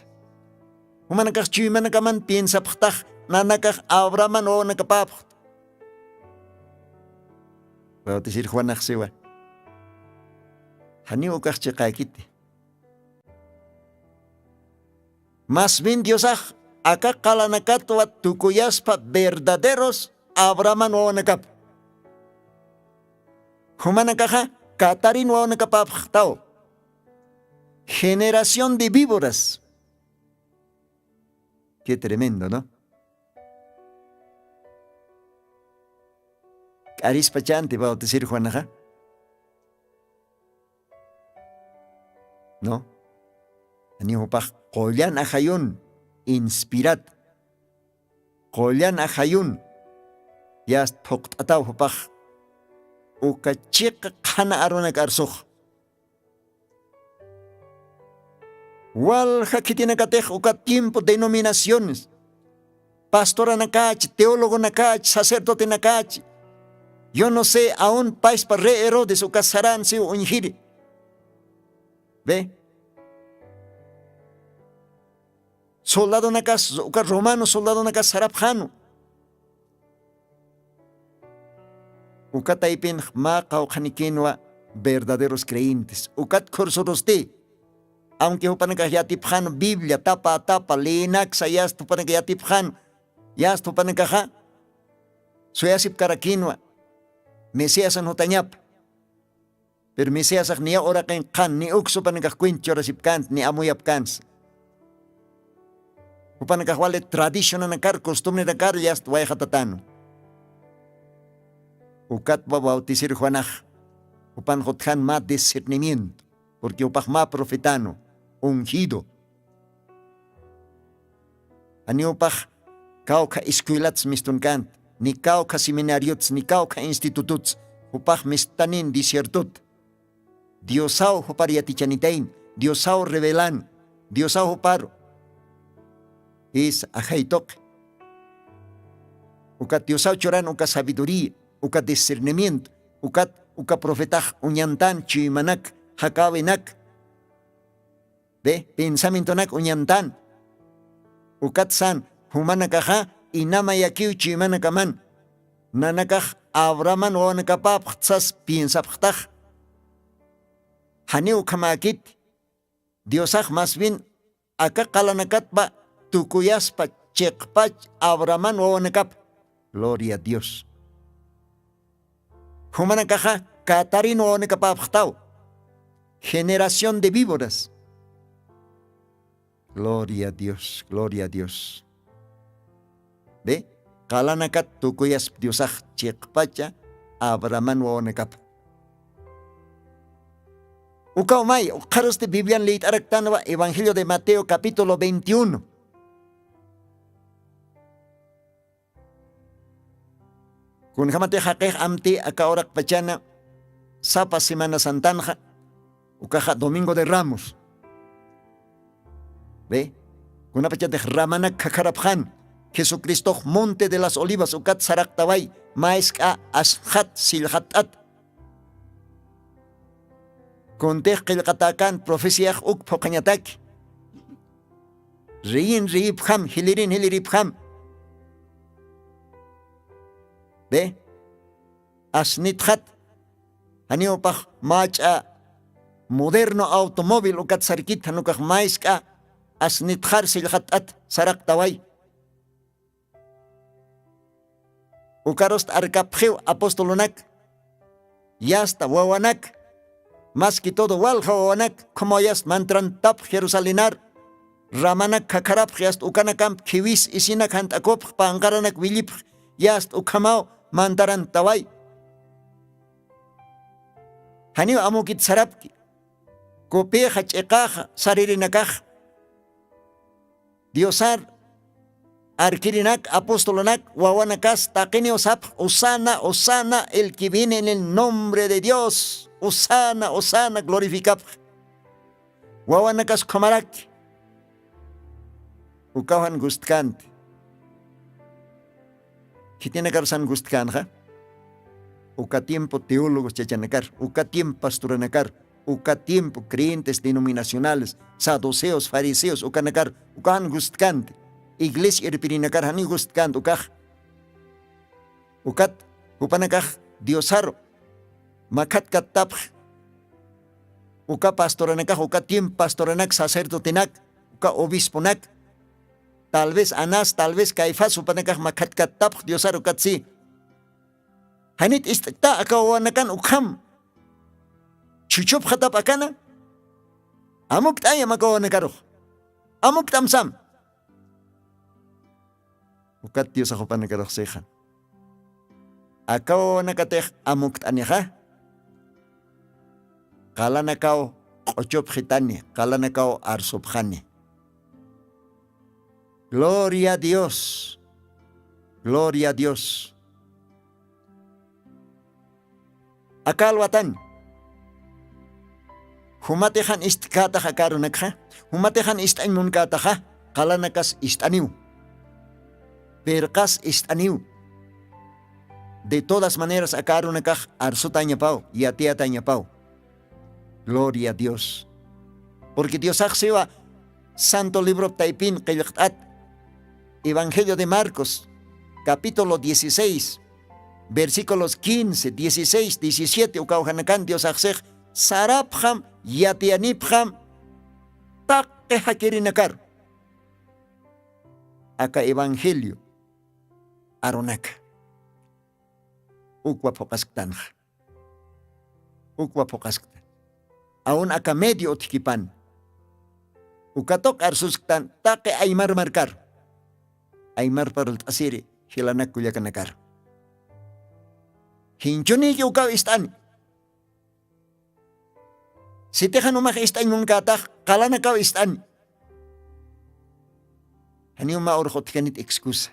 Jumanakax chuymanakaman piensapxtax nanakax abrahaman wawanakapapxta. Bautisir juanaxsiwa janiw ukax chiqäkiti. Mas bien diosax aka qalanakatwa tukuyaspa verdaderos abrahaman wawanakap. Jumanakaxa katarin wawanakapapxtaw generación de víboras. Qué tremendo no? K'arispa chanti bautisir juanaxa no? Ani jupax qullan ajayun inspirat qullan ajayun yast phuqt'ataw jupax uka chiqa qhana arunak arsux. Walja khitinakatix uka tiempo denominaciones pastoranakachi teologonakachi sacerdotenakachi yo no sé aun payspa rey herodes uka saran siw uñjiri. Ve soldadonakas uka romano soldadonakas sarapxanu. Uka taypinx mä qawqhanikinwa verdaderos creyentes ukat khursurusti. Aunque jupanakax yatipxanu biblia tapa tapa leenaksa yasta jupanaka yatipxanu yasta jupanakaxa suyasipkarakinwa mesiasan jutañapa. Pero mesiasax niya uraqin qhan ni uksupanakax cuenta churasipkanta ni amuyapkansa. Jupanakax wali tradicionanakar costumbrenakar llasta wayxatatanu. Ukatwa bautisir juanax jupan jutjan mä discernimiento purqui jupax mä profetanu ungido. Janiw upax kawkha escuelats mistunkant ni kawkha seminariuts ni kawkha institututs jupax mistanin desiertot. Diosaw jupar yatichanitain diosaw revelan diosaw juparu. Is ajaytuqi ukat diosaw churan uka sabiduria uka discernimiento ukat uka profetax uñantan chuymanak jakäwinak. Ve pensamientonak uñantan ukat san jumanakaxa inama yakiw chuymanakaman nanakax abrahaman wawanakapapxtsas piensapxtax. Janiw ukhamäkiti diosax mas bien aka qalanakatpa tukuyaspa chiqpach abrahaman wawanakap. Gloria a dios. Jumanakaxa katarin wawanakapapxtaw generación de víboras. Gloria a dios gloria a dios. Ve qalanakat tukuyasp diosax chiqpacha abrahaman wawanakapa. Ukaw may ukxarusti biblian liyt'araktanwa evangelio de mateo capítulo veintiuno. Kunjämatix jaqix amti aka uraqpachana sapa semana santanxa ukaxa domingo de ramos. Ve kunapachatix ramanak khakharapxan jesucristox monte de las olivas ukat saraqtaway maysk'a asxat sillxatt'at. Kuntix qillqatäkän profeciax uk phuqhañataki. Riyin riyipjam jilirin jiliripjam. Ve asnitxat janiw upax mach'a moderno automóvil ukat sarkit janukax maysk'a asnitxar sillxatt'at saraqtaway. Ukarust arkapxiw apostolunak yasta wawanak mas que todo walja wawanak ukhamaw yasta mantarantapx jerusalenar. Ramanak khakharapx yasta ukanakamp khiwis isinak jant'akupx panqaranak willipx yasta ukhamaw mantarantaway. Janiw amukit sarapki kupixa ch'iqaxa saririnakax diosar arkirinak apostolunak wawanakas taqiniw sapx usana usana el que viene en el nombre de dios usana usana glorificapx. Wawanakas ukhamaraki. Ukaw jan gustkanti. Khitinakarusan gustkanxa? Uka tiempo teólogos chachanakar, uka tiempo pastoranakar, uka tiempo creyentes denominacionales, saduceos, fariseos ukanakar, uka jan gustkanti. Iglesia irpirinakar jani gustkanti ukax. Ukat jupanakax diosaru makhatkattapx. Uka pastoranakax uka tiempo pastoranak sacerdotenak, uka obisponak, tal vez anas tal vez caifás jupanakax makhatkattapx diosar ukat si. Janit ist'kta aka wawanakan ukham. Chuchupxatap akana. Amukt'ayam aka wawanakarux. Amukt'am sam. Ukat diosax jupanakarux sixan. Aka wawanakatix amukt'anixa. Qalanakaw q'uchupxitani, qalanakaw arsupxani. Gloria a dios. Gloria a dios. Aka alwatan. Jumatixan ist'kätax aka arunakxa. Jumatixan ist'añ munkätaxa. Qalanakas ist'aniw. Pirqas ist'aniw. De todas maneras aka arunakax arsutañapaw yatiyatañapaw. Gloria a dios. Purqui diosaxsiwa santo librop taypin qillqt'at. Evangelio de marcos capítulo dieciséis, versículos quince dieciséis diecisiete ukawjanakan diosaxsix sarapxam yatiyanipxam. Taqi jakirinakar aka evangelio arunaka. Ukwa phuqasktanxa. Ukwa phuqasktan. Aun aka medio utjkipan. Ukatuq arsusktan taqi aymar markar. Aymar parlt'asiri jilanak kullakanakar. Jinchuniyki ukaw ist'ani. Sitixan umax ist'añ munkätax qalanakaw ist'ani. Janiw mä urux utjkanit excusa.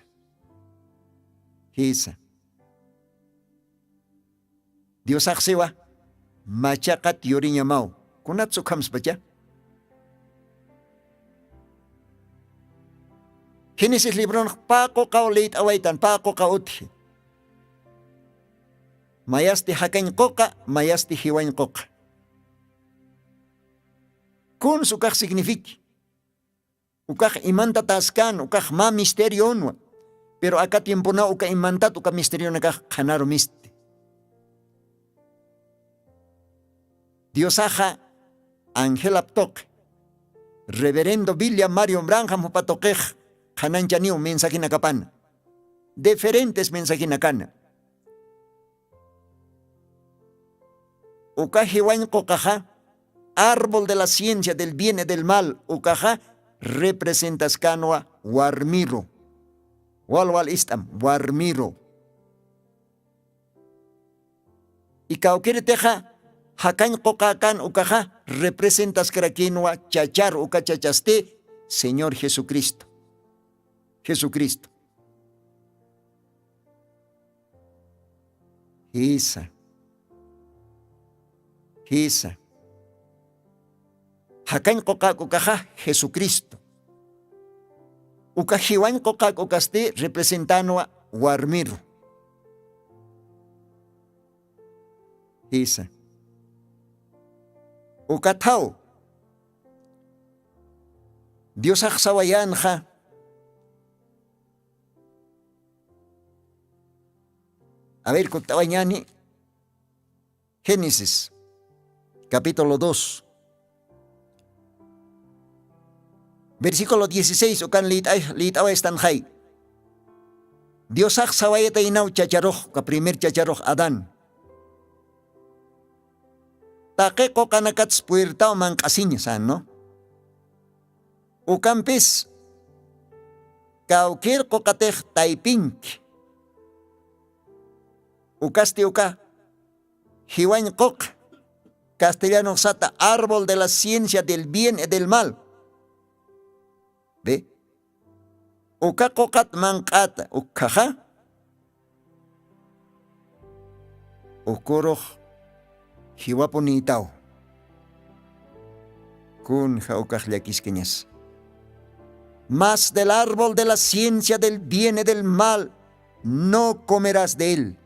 Jisa. Diosaxsiwa machaqat yuriñamaw. Kunatsa ukhamspacha? Génesis libronx pä quqaw liyt'awaytan pä quqa utji. Mayasti jakañ quqa mayasti jiwañ quqa. Kuns ukax signifiki? Ukax imantatäskän ukax mä misterionwa. Pero aka tiemponaw uka imantat uka misterionakax qhanaru misti. Diosaxa angelap tuqi reverendo villa mario branjam jupa tuqix qhananchaniw mensajinakapana diferentes mensajinakana. Uka jiwañ quqaxa árbol de la ciencia del bien y del mal ukaxa representaskanwa warmiru. Wal wal ist'am warmiru. Ikawkiritixa jakañ quqakan ukaxa representaskarakinwa chachar uka chachasti señor jesucristo. Jesucristo. Jisa. Jisa. Jakañ quqak ukaxa jesucristo. Uka jiwañ quqak ukasti representanwa warmiru. Jisa. Ukathaw diosax sawayanxa. A ver kukt'awañani. Génesis capítulo dos versículo dieciséis ukan liyt'awaystanxay. Diosax sawayataynaw chacharux uka primer chacharux adán. Taqi quqanakatsa puertaw manq'asiña sano. Ukampis kawkir quqatix taypinki. Ukasti uka jiwañ quq castellanoxsata árbol de la ciencia del bien y del mal. Be uka quqat manq'ata ukkhaxa ukurux jiwapunïtaw. Kunja ukax llakiskañas. Mas del árbol de la ciencia del bien y del mal no comerás de él,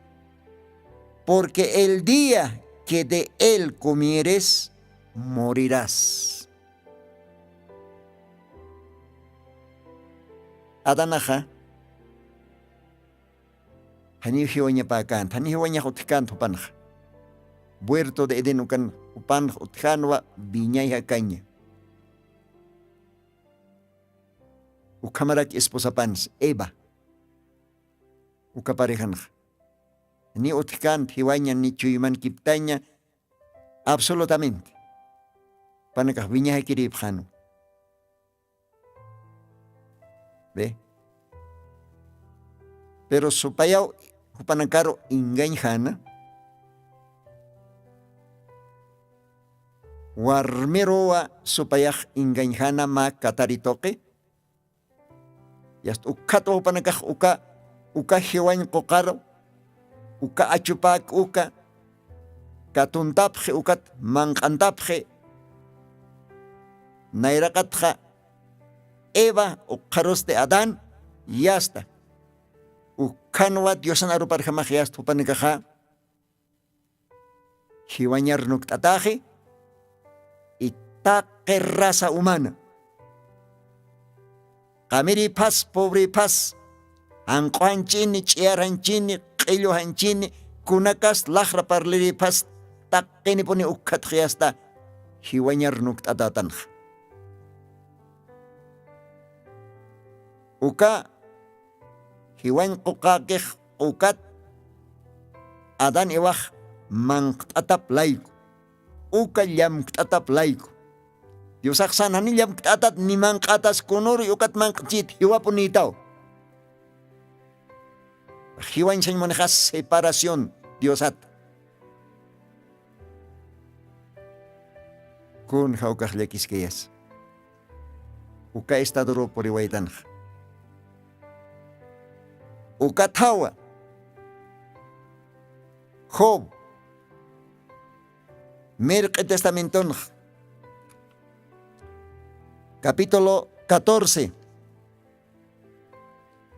porque el día que de él comieres morirás. Adanaxa janiw jiwañapäkänta janiw jiwañax utjkänta jupanxa. Buerto de eden ukan jupanx utjänwa. Viñay jakaña. Ukhamarak esposapansi eva uka parejanxa janiw utjkänta jiwaña ni chuyman kiptaña. Absolutamente jupanakax wiñajakirïpxänwa. Ve. Pero supayaw jupanakaru engañjäna. Warmiruwa supayax engañjäna mä katari tuqi. Yast ukkhatwa jupanakax uka uka jiwañ quqaru uka achupäk uka katuntapxi ukat manq'antapxi. Nayraqatxa eva ukkharusti adán yasta ukkhanwa diosan aruparjamax yasta jupanakaxa. Jiwañar nukt'ataxi itaqi raza humana qamiriphas pobriphas janq'ujanchini ch'iyarjanchini q'illujanchini kunakas laqra parliriphas taqinipuni ukkhatxi asta jiwañar nukt'atatanxa. Uka jiwañ quqäkix ukat adán iwax manqt'atap layku uka llamkt'atap layku. Diosax san jani llamkt'atat ni manq'atas kunüruy ukat manq'chit jiwapunïtaw. Jiwañ sañmunixas separación diosata. Kun jawkax llakiskayas uka estadoruw puriwaytanxa. Uka thawa job mirq'i testamentonxa capítulo catorce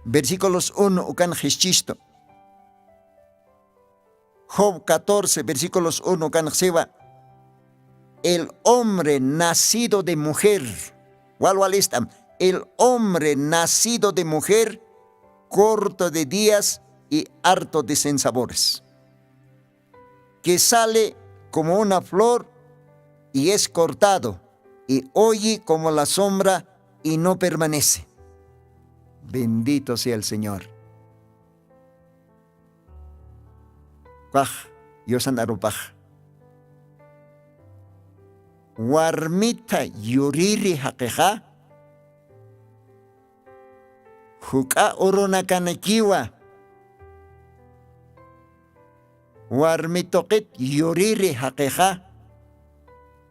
versículos uno ukan jischistu. Job catorce versículos uno ukan jsiwa el hombre nacido de mujer wal wal ist'am el hombre nacido de mujer corto de días y harto de sensabores que sale como una flor y es cortado y oye como la sombra y no permanece. Bendito sea el señor. Kax yusan arupax warmita yuriri jaqixa juk'a urunakanakiwa. Warmi tuqit yuriri jaqixa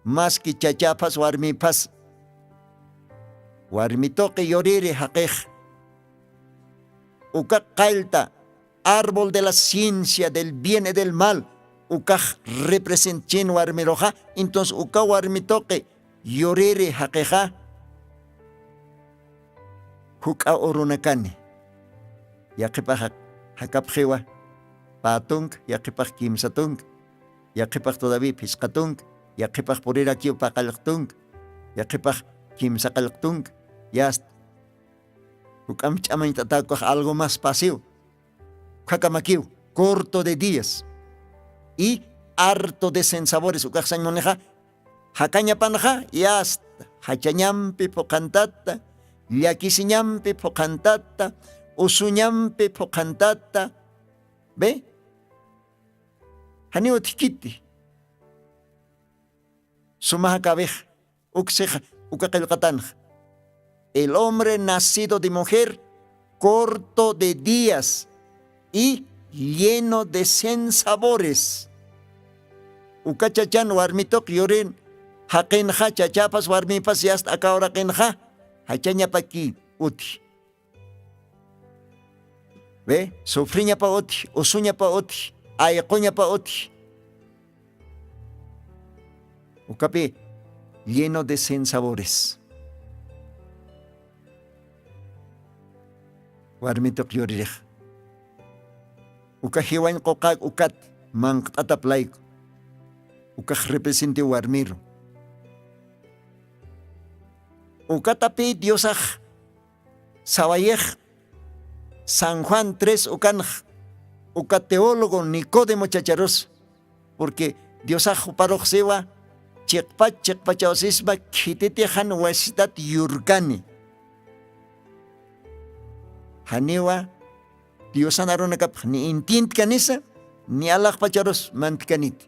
maski chachaphas warmiphas warmi tuqi yuriri jaqix uka qallta árbol de la ciencia del bien y del mal ukax representchin warmiruxa. Entonces uka warmi tuqi yuriri jaqixa juk'a urunakani yaqhipax jakapxiwa pä tunka yaqhipax kimsa tunka yaqhipax todavía phisqa tunka yaqhipax purirakiw paqallq tunka yaqhipax kimsa qallq tunka yasta juk'amp ch'amañt'atäkukax algo mas pasiw ukhakamakiw corto de días y harto de sensabores ukaxsañ munixa jakañapanxa yasta jachañampi phuqhantata llakisiñampi phuqhantata usuñampi phuqhantata. Ve janiw utjkiti suma jakawix uksix uka qillqatanx el hombre nacido de mujer corto de días y lleno de sensabores. Uka chachan warmituq yurin jaqinxa chachapas warmipas yasta akawraqinxa jachañapaki utji ve sufriñapa utji usuñapa utji ayquñapa utji. Ukapi lleno de sinsabores. Warmituq yuririx uka jiwañ quqak ukat manqt'atap layku ukax representiw warmiru. Ukatapi diosax sawayix san juan tres ukanx uka teólogo nicodemo chacharus. Purqui diosax juparuxsiwa chiqpach chiqpachawsisma khititixan wasitat yurkani. Janiwa diosan arunakapx ni intintkanisa ni alaxpacharus mantkaniti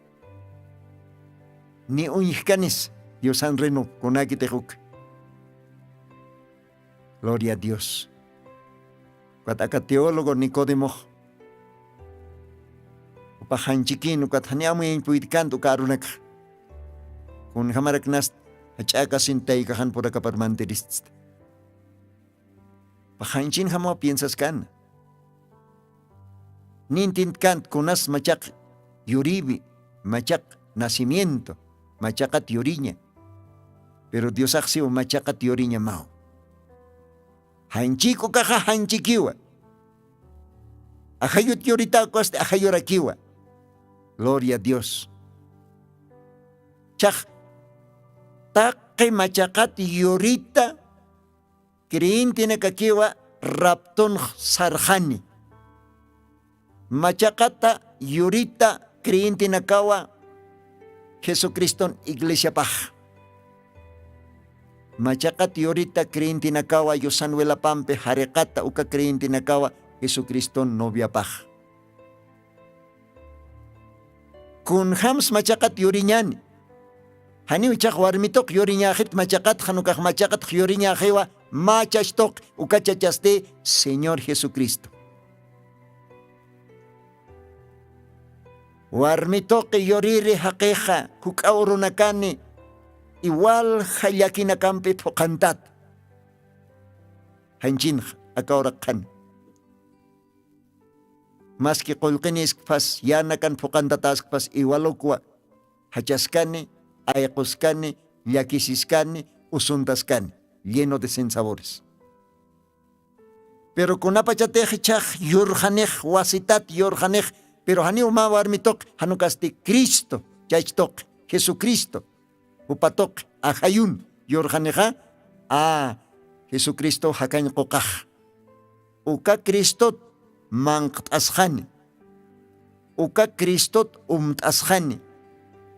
ni uñjkanis diosan renop kunakitix uka. Gloria a dios. Ukat aka teólogo nicodemox upax janchikin ukat jani amuyañ puydkant uka arunakxa kunjamaraknast jach'akasin taykaxan purakapar mantiriststa. Paxanchin jamaw piensas kana nintintkant kunas machaq yuriwi machaq nacimiento machaqat yuriña. Pero diosaxsiw machaqat yuriña maw janchik ukaxa janchikiwa. Ajayut yurita ukwasti ajayurakiwa. Gloria a dios. Chax taqi machaqat yurita creyentenakakiwa raptunx sarxani. Machaqata yurita creyentenakawa jesucriston iglesiapax. Machaqat yurita creyentenakawa yusan wilapampi jariqata uka creyentenakawa jesucriston noviapax. Kunjams machaqat yuriñani janiw chax warmituq yuriñäxit machaqat janukax machaqatx yuriñäxiwa mä chachtuq uka chachasti señor jesucristo. Warmituqi yuriri jaqixa juk'aw runakani iwalja llakinakampi phuqhantat. Janchinxa akawraqxani maski qullqiniskpas yänakan phuqantatäskpas iwalukwa jachaskani ayquskani llakisiskani usuntaskani lleno de sinsabores. Pero kunapachatix ichhax yurxanix wasitat yurxanix pero janiw mä warmi tuqi janukasti cristo chach tuqi jesucristo jupa tuqi ajayun yurxanixa. A jesucristow jakañ quqax uka cristot manqt'asxani uka cristot umt'asxani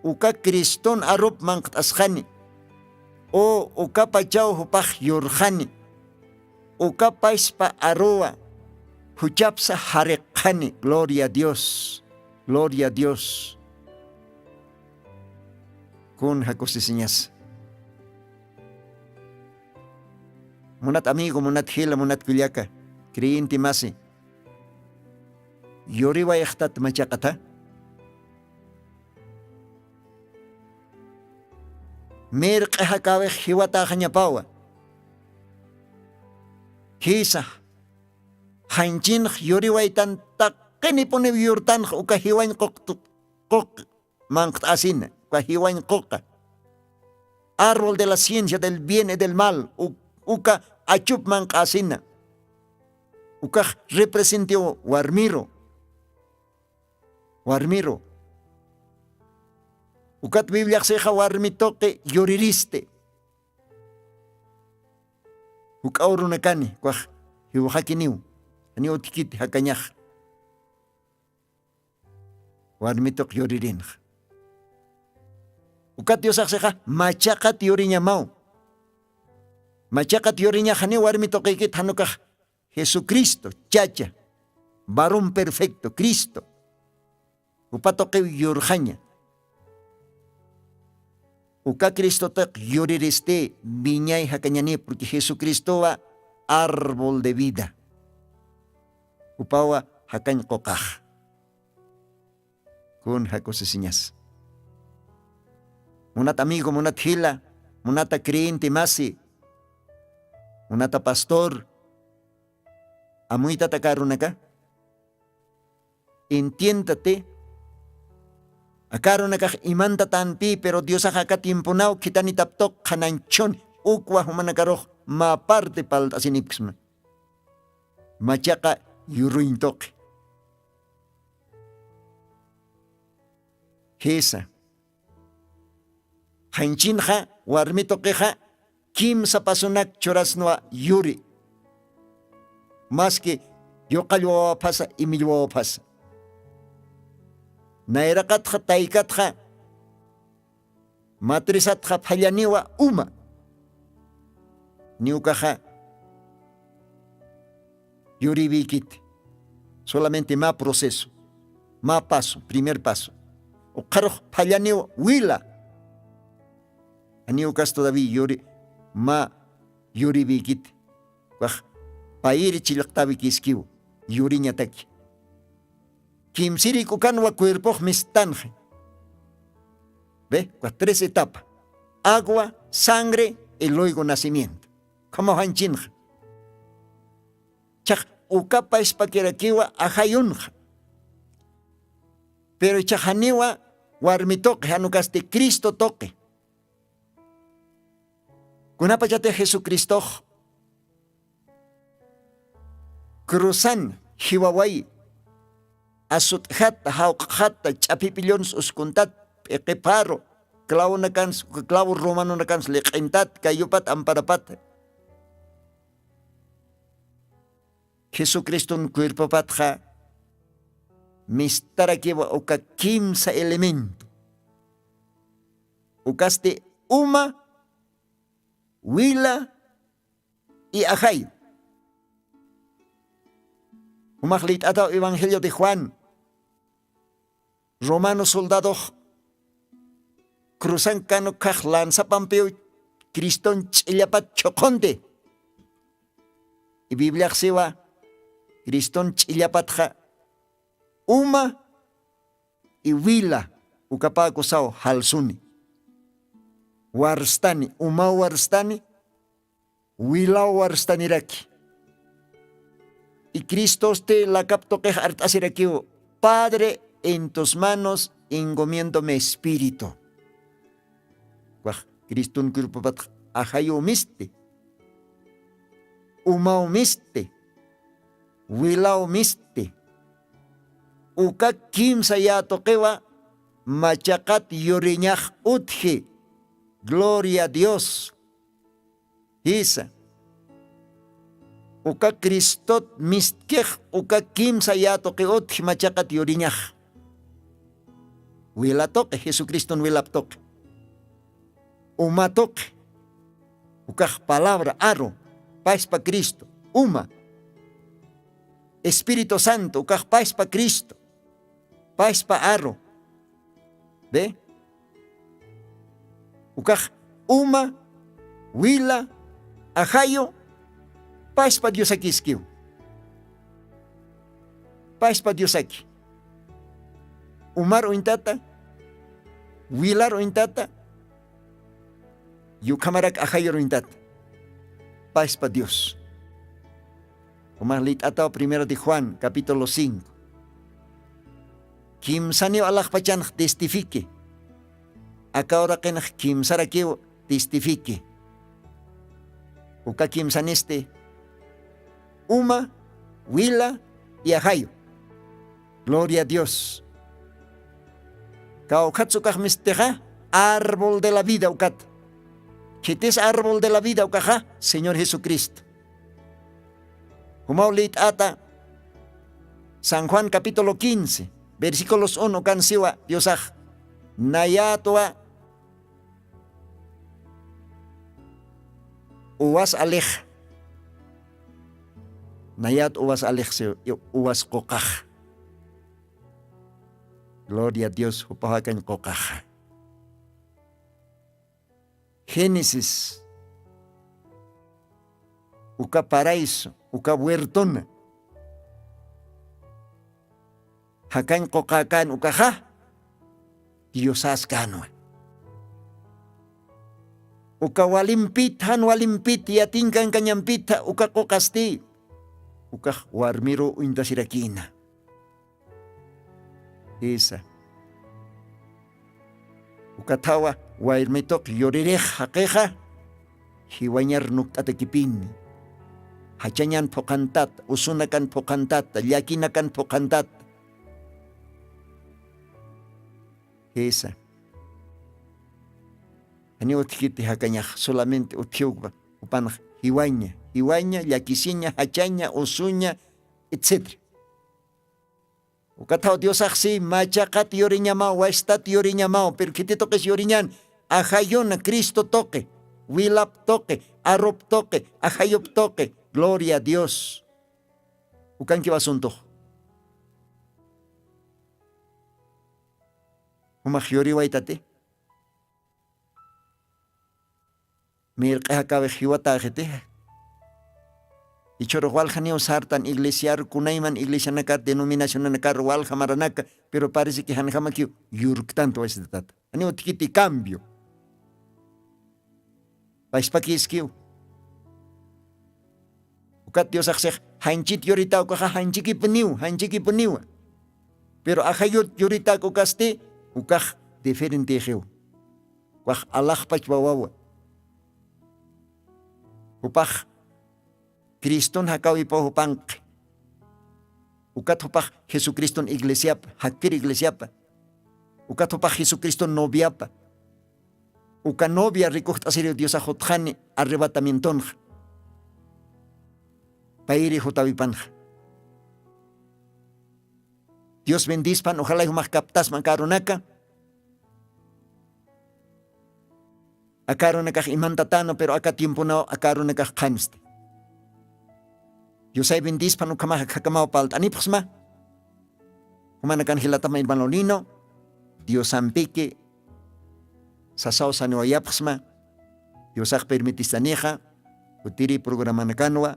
uka criston arup manqt'asxani u ukapachaw jupax yurxani uka paspa aruwa juchapsa jariqxani. Gloria a dios. Gloria a dios. Kun jakusisiñasa munat amigo munat jila munat kullaka creyente masi yuriwayxtat machaqata mirq'i jakäwix jiwatäxañapawa. Jisa janchinx yuriwaytan taqinipuniw yurtanx uka jiwañ quq quq manqt'asina uka jiwañ quqa árbol de la ciencia del bien y del mal uka achup manq'asina ukax representiw warmiru warmiru ukat bibliaxsixa warmi tuqi yuriristi juk'aw runakani ukax jiwxakiniw janiw utjkiti jakañax warmi tuq yuririnxa ukat diosaxsixa machaqat yuriñamaw machaqat yuriñax janiw warmi tuqikit janukax jesucristo chacha varón perfecto cristo jupa tuqiw yurxaña uka cristotiq yuriristi wiñay jakañani purqui jesucristowa árbol de vida jupawa jakañ quqax. Kun jakusisiñas munat amigo munat jila munata creyente masi munata pastor amuytata karunaka entiéndate. Akarunakax imanta tanpi pero diosax aka tiemponaw khitanitaptuq qhananchhun ukwa jumanakarux mä parte palt'asinipksma. Machaqa yuruñtuqi. Jisa, qhanchinxa warmi tuqixa kimsa pasunak churasnwa yuri. Maski yuqallwawaphasa imillwawaphasa, nayraqatxa taykatxa matrisatxa phallaniwa uma. Niwkaxa yuriwikiti. Solamente mä proceso, mä paso primer paso. Uqharux phallaniwa wila. Aniwkas todavía yuri mä yuriwikiti. Wax payiri chillqtawikiskiw yuriñataki. Kimsirikukanwa cuerpox mistanxi. Ve, tres etapa: agua, sangre y luego nacimiento. Khamawanchinxa. Chaq ukapa ispakirakiwa ajayunxa. Pero chaqaniwa warmi tuqi janukasti cristo tuqi. Kunapachatix jesucristox cruzan jiwaway asut'jata jawq'jata ch'apipillunsa uskuntat p'iqipharu clavonakansa uka clavo romanonakans liq'intat kayupat amparapata. Jesucriston cuerpopatxa mistarakiwa uka kimsa elemento. Ukasti uma, wila y ajayu. Umax liyt'ataw evangelio de juan, romano soldadox cruzan kanukhax lanzapampiw criston ch'illapat chhuqhunti. Bibliaxsiwa criston ch'illapatxa uma iwila ukapäkusaw jalsuni. Warstani umaw warstani wilaw warstaniraki. Icristosti lakaptuqix art'asirakiw padre, en tus manos encomiendo mi espíritu. Wax criston cuerpopatx ajayumisti, umawmisti, wilawmisti. Uka kimsa yätuqiwa machaqat yuriñax utji. Gloria a dios. Jisa, uka cristot mistkix uka kimsa yätuqi utji machaqat yuriñax. Wilatuqi jesucriston wilaptuqi, umatuqi ukax palabra aru, paspa cristo, uma, espíritu santo ukax paspa cristo, paspa aru. Ve, ukax uma, wila, ajayu, paspa diosakiskiw. Paspa diosaki, umar uñtata, wilar uñtata, yukhamarak ajayur uñtata. Paspa dios. Umax liyt'ataw primero de juan capítulo cinco. Kimsaniw alaxpachanx testifique. Aka uraqinx kimsarakiw testifique. Uka kimsanisti uma, wila, y ajayu. Gloria a dios. Kawkhatsukax mistixa, árbol de la vida ukat. Khitis árbol de la vida ukaxa señor jesucristo. Jumaw liyt'ata san juan capítulo quince, versículos uno ukan siwa diosax, nayatwa uwas alix, nayat uwas alix siw, uwas quqax. Gloria a dios jupaxakañ quqaxa. Génesis uka paraiso uka huertona, jakañ quqäkän ukaxa diosas känwa. Uka walimpit jan walimpit yatinkankañampitha uka quqasti ukax warmiruw uñtasirakïna. Jisa, Ukathawa wayrmi tuqi yuririx jaqixa jiwañar nukt'atakipini. Jachañan phuqhantata, usunakan phuqhantata, llakinakan phuqhantata. Jisa. Janiw utjkiti jakañax, solamente utjiw jupanx jiwaña, jiwaña, llakisiña, jachaña, usuña, etcétera. Ukathaw Diosax si machaqat yuriñamaw, wastat yuriñamaw, pero khiti tuqis yuriñan, ajayuna Cristo tuqi, wilap tuqi, arup tuqi, ajayup tuqi. Gloria a Dios. Ukankiw asuntux. Jumax yuriwaytati. Mirq'i jakawix jiwataxiti. Jichhürux waljaniw sartan iglesiar, kunayman iglesianakar, denominacionanakar walja maranaka, pero parece que janjamakiw yurktantu wasitata. Janiw utjkiti cambio. Pachpakiskiw. Ukat Diosax six, janchit yurita ukaxa janchikipuniw, janchikipuniwa. Pero ajayut yurita ukasti, ukax diferentixiw. Ukax alaxpach wawawa. Jupax Criston jakawipaw jupanqi. Ukat jupax Jesucriston iglesiapa, jakkir iglesiapa. Ukat jupax Jesucriston noviapa. Uka novia rikujt'asiriw Diosax jutxani arrebatamientonxa. Payri jutawipanxa. Dios bendispan, ojalay jumax kaptasma aka arunaka. Aka arunakax imantatäna, pero aka tiemponaw aka arunakax qhansti. Diosay bendispan, ukhamax akhakamaw parlt'anipxsma. Jumanakan jilatama hermano Lino, Diosampiki sasaw saniwayapxsma, Diosax permitistanixa, jutiri programanakanwa,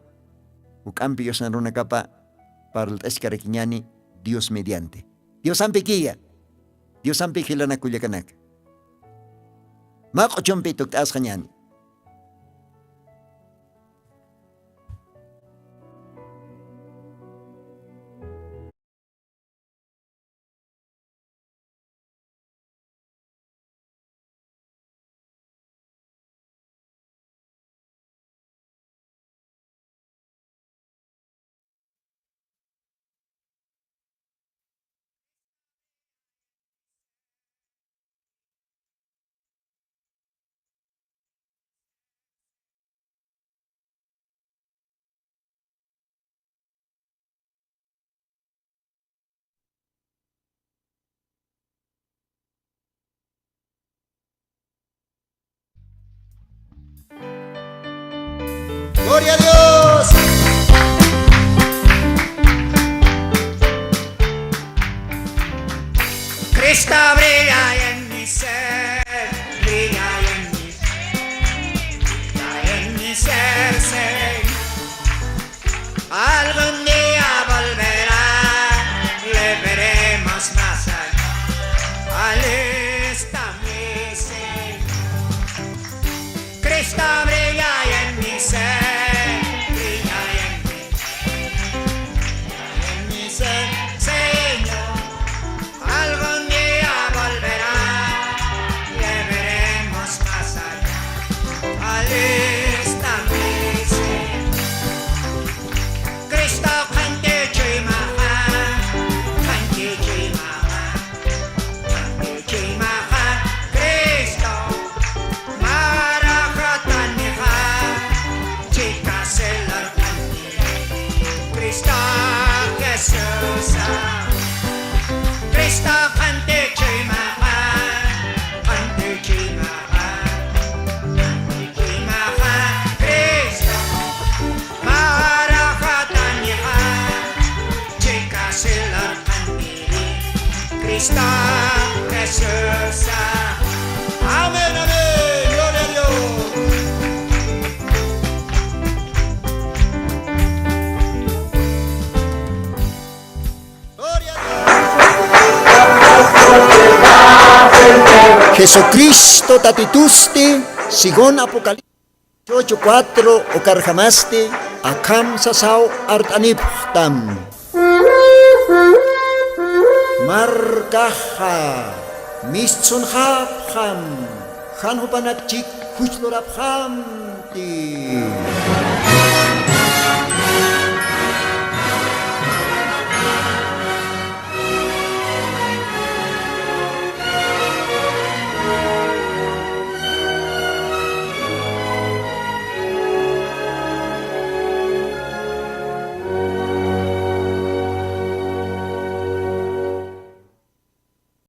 juk'ampi Diosna runakapa parlt'askarakiñani Dios mediante. Diosampikiya, Diosampik jilanakullakanaka. Mä q'uchumpi tukt'asxañani. Gloria a Dios. Cristo brilla en mi ser, brilla en mi, brilla en mi ser, Señor. Algún día volverá, le veremos más allá. Al Cristo brilla en mi ser, brilla en mi, en mi ser, Señor. Algún día volverá, le veremos más allá. Al Cristo mi ser. Cristo qhanti chuymaxa, qhanti chuymaxa. Qhanti chuymaxa Cristo, maraxatanixa, chika silur qhanti. Cristo Jesusa, Cristo qhanti chuymaxa, qhanti chuymaxa, qhanti chuymaxa Cristo, maraxatanixa, chika silur qhanti. Cristo Jesusa. Amén, amén. Gloria a Dios. Gloria a Dios. Jesucristo tatitusti, según Apocalipsis ocho cuatro, ukarjamasti akham sasaw art'anipxtam. Markaxa Mistsunxapxam, jan jupanakchik juchlurapxamti.